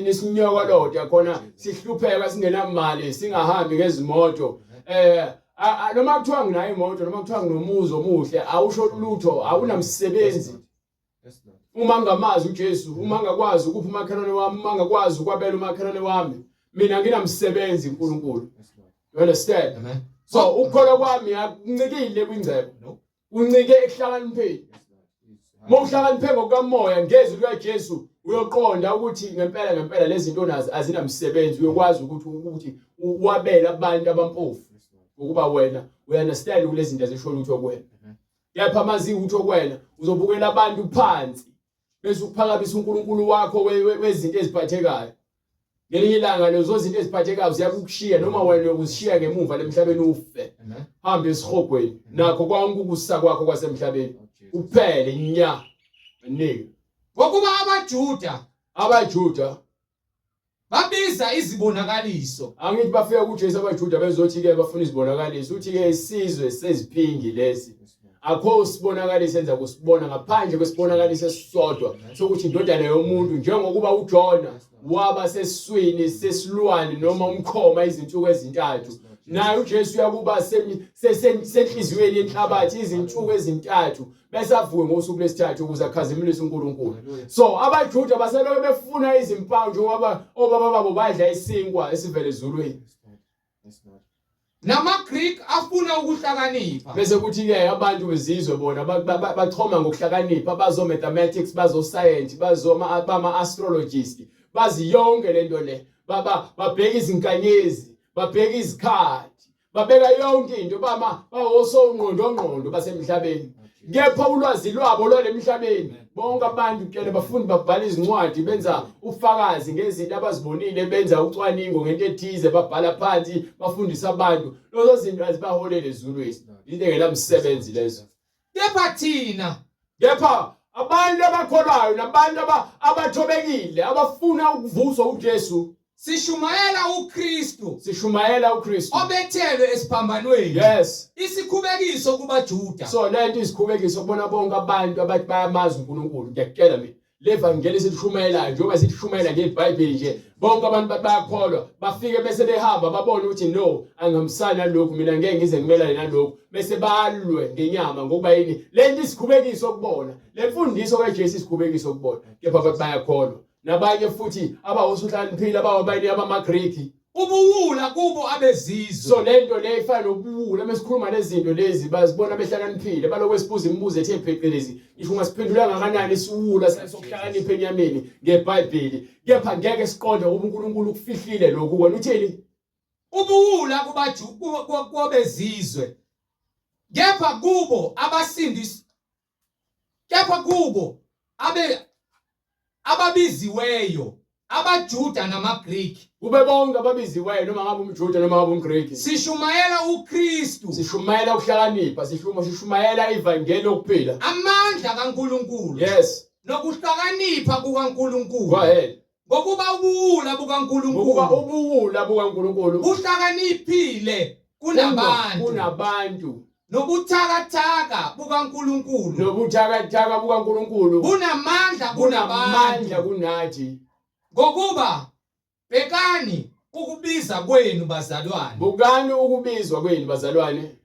nisinyokoloda khona sihlupheka singenamali singahambi ngezimoto eh noma kuthiwa nginayo imoto noma kuthiwa nginomuzi omuhle awusho lutho awunamsebenzi uma ngingamazi uJesu uma ngingakwazi ukupha umakhelwane wami uma ngingakwazi ukwabela umakhelwane wami mina nginamsebenzi uNkulunkulu. You understand? Amen. So ukukholwa kwami akuncikile kwingcebo. Kuncike ekuhlakanipheni. Uma uhlakaniphe ngokukamoya ngezwi likaJesu uyoqonda ukuthi ngempela ngempela lezi zinto onazo azinamsebenzi uyokwazi ukuthi ukuthi wabele abantu abampofu ngokuba wena uya-understand kulezi zinto azisho lutho kuwena. Kepha mazi utho kuwena uzobukela abantu phansi bese ukuphakamisa uNkulunkulu wakho wezinto eziphathekayo. Ngelinye ilanga lezo zinto eziphathekayo ziyakukushiya noma wena uyokuzishiya ngemuva lemhlabeni ufe. Hambe esihogweni nakho konke ukusa kwakho kwasemhlabeni kuphele nya. Nika. Ngokuba abaJuda abaJuda babiza izibonakaliso. Angithi bafika kuJesu abaJuda bezothi-ke bafuna izibonakaliso. Uthi-ke isizwe seziphingi lesi. Akho sibonakaliso enza kusibona ngaphandle kwesibonakaliso esisodwa sokuthi indodana yomuntu njengokuba uJona waba sesiswini sesilwane noma umkhoma izinsuku ezintathu naye uJesu uyakuba senhliziyweni yenhlabathi izinsuku ezintathu bese avuke ngosuku lwesithathu ukuze akhazimulise uNkulunkulu. So abaJuda baseloke befuna izimpawu njengoba obaba babo badla isinkwa esivele ezulwini. NamaGreek afuna ukuhlakanipha. Bese kuthi-ke abantu bezizwe bona bachoma ngokuhlakanipha, bazo mathematics, bazo science, bazo bama astrologist, bazi yonke lento le. Baba babheka izinkanyezi, babheka izikhathi, babeka yonke into bama bawosongqondo ngqondo basemhlabeni kepha ulwazi lwabo lwalemhlabeni bonke abantu kele bafundi babhala izincwadi benza ufakazi ngezinto abazibonile benza ucwaningo ngento ethize babhala phansi bafundisa abantu lezo zinto azibaholele ezulwini into engenamsebenzi lezo Kepha thina kepha abantu abakholwayo nabantu abathobekile abafuna ukuvuswa uJesu sishumayela uKristu sishumayela uKristu obethelwe esiphambanweni yes isikhubekiso kubaJuda so lento isikhubekiso kubona bonke abantu abathi bayamazi uNkulunkulu ngiyakutshela mina levangeli esilishumayelayo njengoba silishumayela ngeBhayibheli nje bonke abantu bayakholwa bafike bese behamba babone ukuthi no angihambisani nalokhu mina ngeke ngize ngimelane nalokhu bese balwe ngenyama ngokuba yini lento isikhubekiso kubona le mfundiso kaJesu isikhubekiso kubona kepha abantu bayakholwa nabanye futhi abawosuhlaniphile abawabanye abamaGreki Ubuwula kubo abezizwe. So lento le ifana nobuwula mesikhuluma lezinto lezi bazibona behlakaniphile balokhu esibuza imibuzo ethe phecelezi ngisho ungasiphendula ngakanani isiwula sokuhlakanipha enyameni ngeBhayibheli kepha ngeke siqonde ukuba uNkulunkulu ukufihlile lokhu wena utheni Ubuwula kubaju kwabezizwe. Kepha kubo abasindiswa Kepha kubo abe ababiziweyo abaJuda namaGriki kube bonke ababiziweyo noma ngabe umJuda noma ngabe umGriki sishumayela uKristu sishumayela ukuhlakanipha sishuma sishumayela ivangeli lokuphila amandla kaNkulunkulu yes nokuhlakanipha kukaNkulunkulu go ahead Ngokuba ubuwula bukaNkulunkulu ngokuba ubuwula bukaNkulunkulu buhlakaniphile kunabantu kunabantu nobuthakathaka bukaNkulunkulu nobuthakathaka bukaNkulunkulu bunamandla bunamandla kunabantu kunathi ngokuba bhekani ukubiza kwenu bazalwane bukani ukubizwa kwenu bazalwane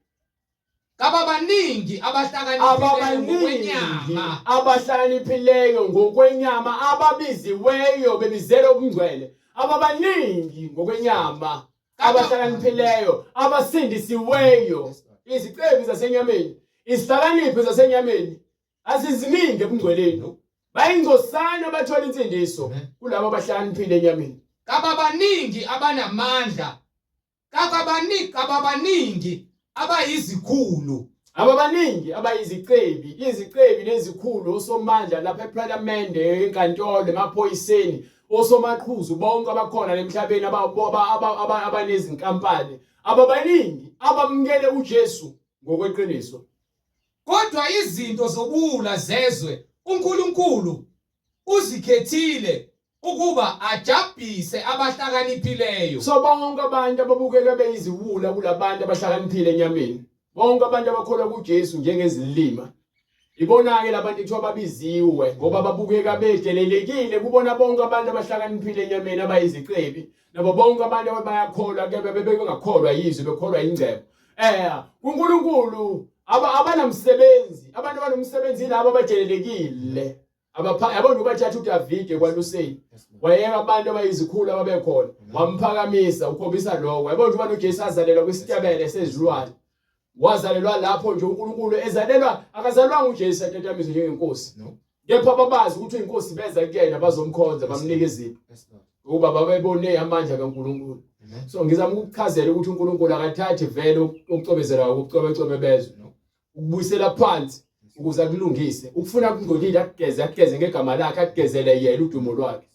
Kababaningi abahlakaniphileyo ngokwenyama. Abahlakaniphileyo ngokwenyama ababiziweyo bebizelwe ubungcwele. Ababaningi ngokwenyama abahlakaniphileyo abasindisiweyo izicebi zasenyameni izihlakaniphi zasenyameni aziziningi ebungcweleni bayingcosana abathola insindiso kulabo abahlakaniphile enyameni kababaningi abanamandla Kakabaningi ababaningi abayizikhulu. Ababaningi abayizicebi, izicebi nezikhulu, osomandla lapha ephalamende, enkantolo, emaphoyiseni, osomaqhuzu bonke abakhona lemhlabeni abanezinkampani, ababaningi abamukele uJesu ngokweqiniso. Kodwa izinto zobuwula zezwe uNkulunkulu uzikhethile ukuba ajabhise abahlakaniphileyo. So bonke abantu ababukeka beyiziwula kulabantu abahlakaniphile enyameni, bonke abantu abakholwa kuJesu njengezilima, ibona-ke labantu kuthiwa babiziwe ngoba babukeka bedelelekile kubona bonke abantu abahlakaniphile enyameni abayizicebi nabo bonke abantu abayakholwa ke bebengakholwa yizwi bekholwa ingcebo. KuNkulunkulu abanamsebenzi, abantu abanomsebenzi labo abajelelekile. Abapha yabona ubathatha uDavide kwaluseni wayeka abantu abayizikhulu ababekhona wamphakamisa ukhombisa lokho. Yabona njengoba noJesu azalelwa kwisitebele sezilwane, wazalelwa lapho nje uNkulunkulu ezalelwa, akazalwanga uJesu atatamiswe njengenkosi, kepha babazi ukuthi uyinkosi beza kuyena bazomkhonza bamnike izipho ngoba babebone amandla kaNkulunkulu. So ngizama ukukuchazela ukuthi uNkulunkulu akathathi vele ukucobezela ukucobecome bezwe, ukubuyisela phansi ukuze akulungise, ukufuna kungcolile akugeze, akugeze ngegama lakhe, akugezele yena udumo lwakhe.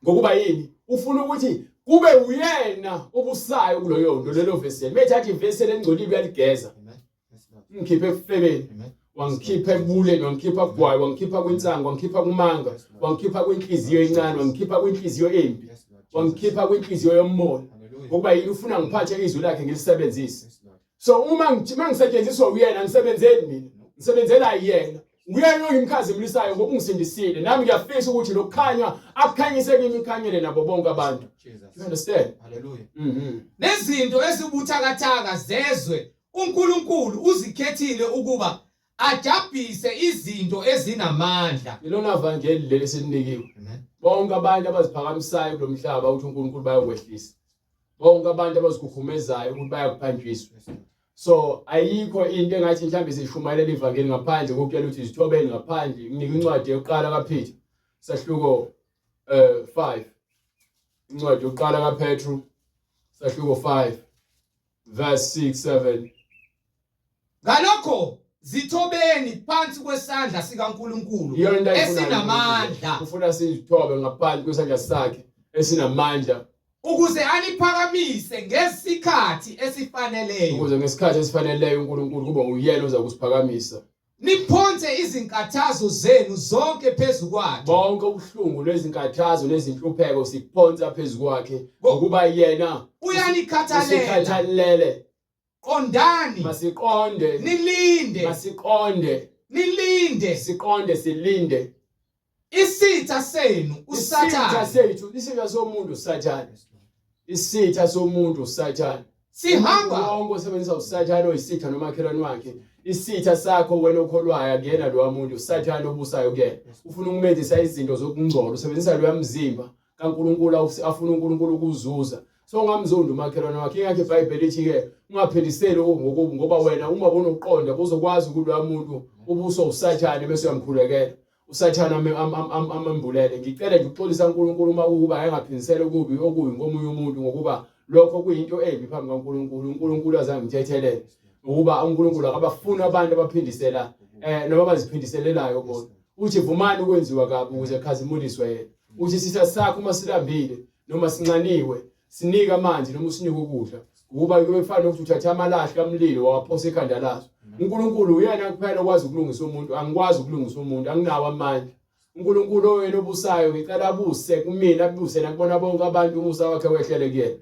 Ngokuba yini? Ufuna ukuthi kube uyena obusayo kuloyo nto, lelo veseli. Methatha iveseli elingcolile uyaligeza. Ngikhiphe ekufebeni, wangikhipha ekubuleni, wangikhipha kugwayi, wangikhipha kwinsangu, wangikhipha kumanga, wangikhipha kwinhliziyo encane, wangikhipha kwinhliziyo embi, wangikhipha kwinhliziyo yomona. Ngokuba yini? Ufuna ngiphathe izwi lakhe ngilisebenzise. So uma ngisetshenziswa uyena, ngisebenzeli mina, ngisebenzela yena. Uyena oyimkhazimulisayo ngoba ungisindisile. Nami ngiyafisa ukuthi lokukhanya akukhanyise kimi, kukhanyele nabo bonke abantu. You understand? Hallelujah. Nezinto ezibuthakathaka zezwe uNkulunkulu uzikhethile ukuba ajabhise izinto ezinamandla. Ilona vangeli leli esilinikiwe. Bonke abantu abaziphakamisayo kulomhlaba uthi uNkulunkulu bayokwehlisa. Bonke abantu abazikhukhumezayo ukuthi bayakuphanjiswa. So ayikho into engathi mhlawumbe sishumayela ivangeli ngaphandle kokutshela ukuthi izithobeni ngaphandle. Nginika incwadi yokuqala kaPeter sahluko 5. Incwadi yokuqala kaPetru sahluko 5 verse 6 7. Ngalokho zithobeni phansi kwesandla sikaNkulunkulu esinamandla. Ufuna sizithobe ngaphansi kwesandla sakhe esinamandla, ukuze aniphakamise ngesikhathi esifaneleyo. Ukuze ngesikhathi esifaneleyo uNkulunkulu kube uyena oza kusiphakamisa. Niphonse izinkathazo zenu zonke phezu kwakhe. Bonke ubuhlungu nezinkathazo nezinhlupheko sikuphonsa phezu kwakhe, ngokuba yena uyanikhathalela. Usikhathalele. Qondani. Masiqonde. Nilinde. Masiqonde. Nilinde. Siqonde silinde. Isitha senu uSathane. Isitha sethu, isitha somuntu uSathane. Isitha somuntu uSathane. Sihamba wonke osebenzisa uSathane oyisitha nomakhelwane wakhe. Isitha sakho wena okholwayo akuyena lowa muntu, uSathane obusayo kuyena. Ufuna ukumenzisa izinto zokungcola, usebenzisa loya mzimba kaNkulunkulu afuna uNkulunkulu ukuzuza. So ungamzondi umakhelwane wakhe. Ingakho iBhayibheli lithi ke ungaphindiseli ngokubi, ngoba wena uma unokuqonda uzokwazi ukuthi loya muntu ubuswa uSathane bese uyamkhulekela. uSathane amembulele. Ngicela nje ukuxolisa uNkulunkulu uma kukuba engaphindisela okubi okubi ngomunye umuntu, ngokuba lokho kuyinto embi phambi kaNkulunkulu. uNkulunkulu azange ngithethelele, ngokuba uNkulunkulu akabafuni abantu abaphindisela noma abaziphindiselelayo bona. Uthi vumani ukwenziwa kabi ukuze khazimuliswe yena. Uthi isitha sakho uma silambile noma sinxaniwe, sinike amanzi noma usinike ukudla, ukuba kuyofana nokuthi uthatha amalahle amlilo wawaphosa ekhanda laso. uNkulunkulu uyena kuphela okwazi ukulungisa umuntu. Angikwazi ukulungisa umuntu, anginawo amandla. uNkulunkulu oyena obusayo, ngicela abuse kumina, abuse nakubona bonke abantu, umusa wakhe wehlele kuyena.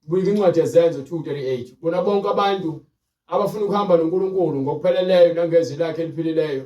Buka incwadi yeZenzo 2:38. Bona bonke abantu abafuna ukuhamba noNkulunkulu ngokupheleleyo nangezwi lakhe eliphilileyo.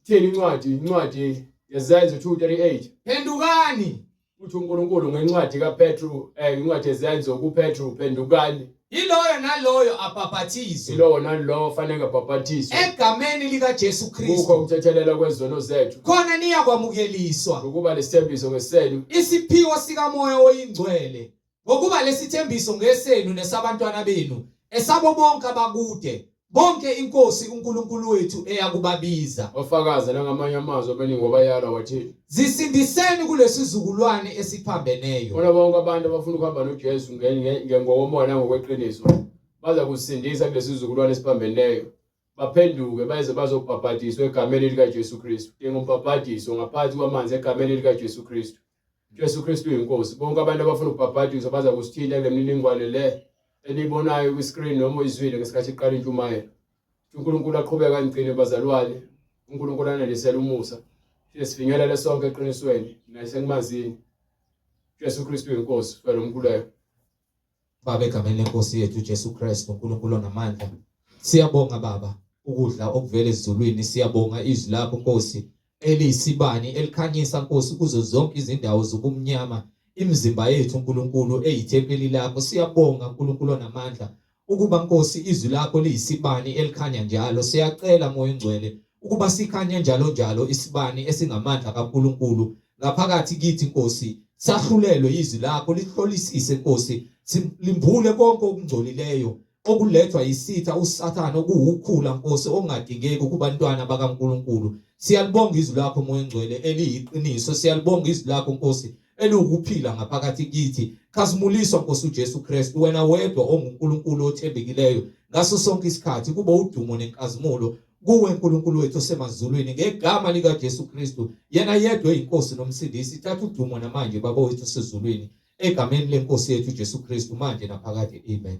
Thini incwadi? Incwadi yeZenzo 2:38. Phendukani. Uthi uNkulunkulu ngencwadi kaPetru, incwadi yeZenzo kuPetru, phendukani. Yiloyo naloyo abhaphathizwe. Yilowo nalowo fanele abhaphathizwe. Egameni likaJesu Kristu. Kukho ukuthethelela kwezono zethu. Khona niyakwamukeliswa. Ngokuba lesithembiso ngesenu. Isiphiwo sikaMoya oyiNgcwele. Ngokuba lesithembiso ngesenu nesabantwana benu, esabo bonke abakude, bonke iNkosi uNkulunkulu wethu eyakubabiza. Wafakaza nangamanye amazwi abaningi wabayala wathi, Zisindiseni kulesizukulwane esiphambeneyo. Bona bonke abantu abafuna ukuhamba noJesu ngokomoya nangokweqiniso baza kusindisa kulesizukulwane esiphambeneyo, baphenduke beze bazobhabhadiswa egameni likaJesu Kristu. Njengombhabhadiso ngaphansi kwamanzi egameni likaJesu Kristu. Jesu Kristu uyinkosi. Bonke abantu abafuna ukubhabhadiswa baza kusithinta kule mininingwane le eniyibonayo kwi-screen noma oyizwile ngesikhathi iqala intshumayelo. uNkulunkulu aqhubeke anigcine bazalwane, uNkulunkulu anelisele umusa. Sifinyelele sonke eqinisweni nasekumazini Jesu Kristu inkosi fela umkhuleko. Baba egameni lenkosi yethu Jesu Kristu uNkulunkulu onamandla. Siyabonga Baba ukudla okuvela ezulwini siyabonga izwi lakho Nkosi eliyisibani elikhanyisa Nkosi kuzo zonke izindawo zobumnyama imizimba yethu uNkulunkulu eyithempeli lakho siyabonga uNkulunkulu onamandla ukuba Nkosi izwi lakho liyisibani elikhanya njalo siyacela Moya oNgcwele ukuba sikhanye njalo njalo isibani esingamandla kaNkulunkulu ngaphakathi kithi Nkosi sahlulelwe izwi lakho lihlolisise Nkosi limbule konke okungcolileyo okulethwa yisitha uSathane okuwukhula Nkosi okungadingeki kubantwana bakaNkulunkulu siyalibonga izwi lakho Moya oNgcwele eliyiqiniso siyalibonga izwi lakho Nkosi eliwukuphila ngaphakathi kithi khazimuliswa Nkosi uJesu Kristu wena wedwa onguNkulunkulu othembekileyo ngaso sonke isikhathi kube udumo nenkazimulo kuwe uNkulunkulu wethu osemazulwini ngegama likaJesu Kristu yena yedwa eyinkosi nomsindisi thatha udumo namanje baba wethu osezulwini egameni lenkosi yethu uJesu Kristu manje naphakade amen.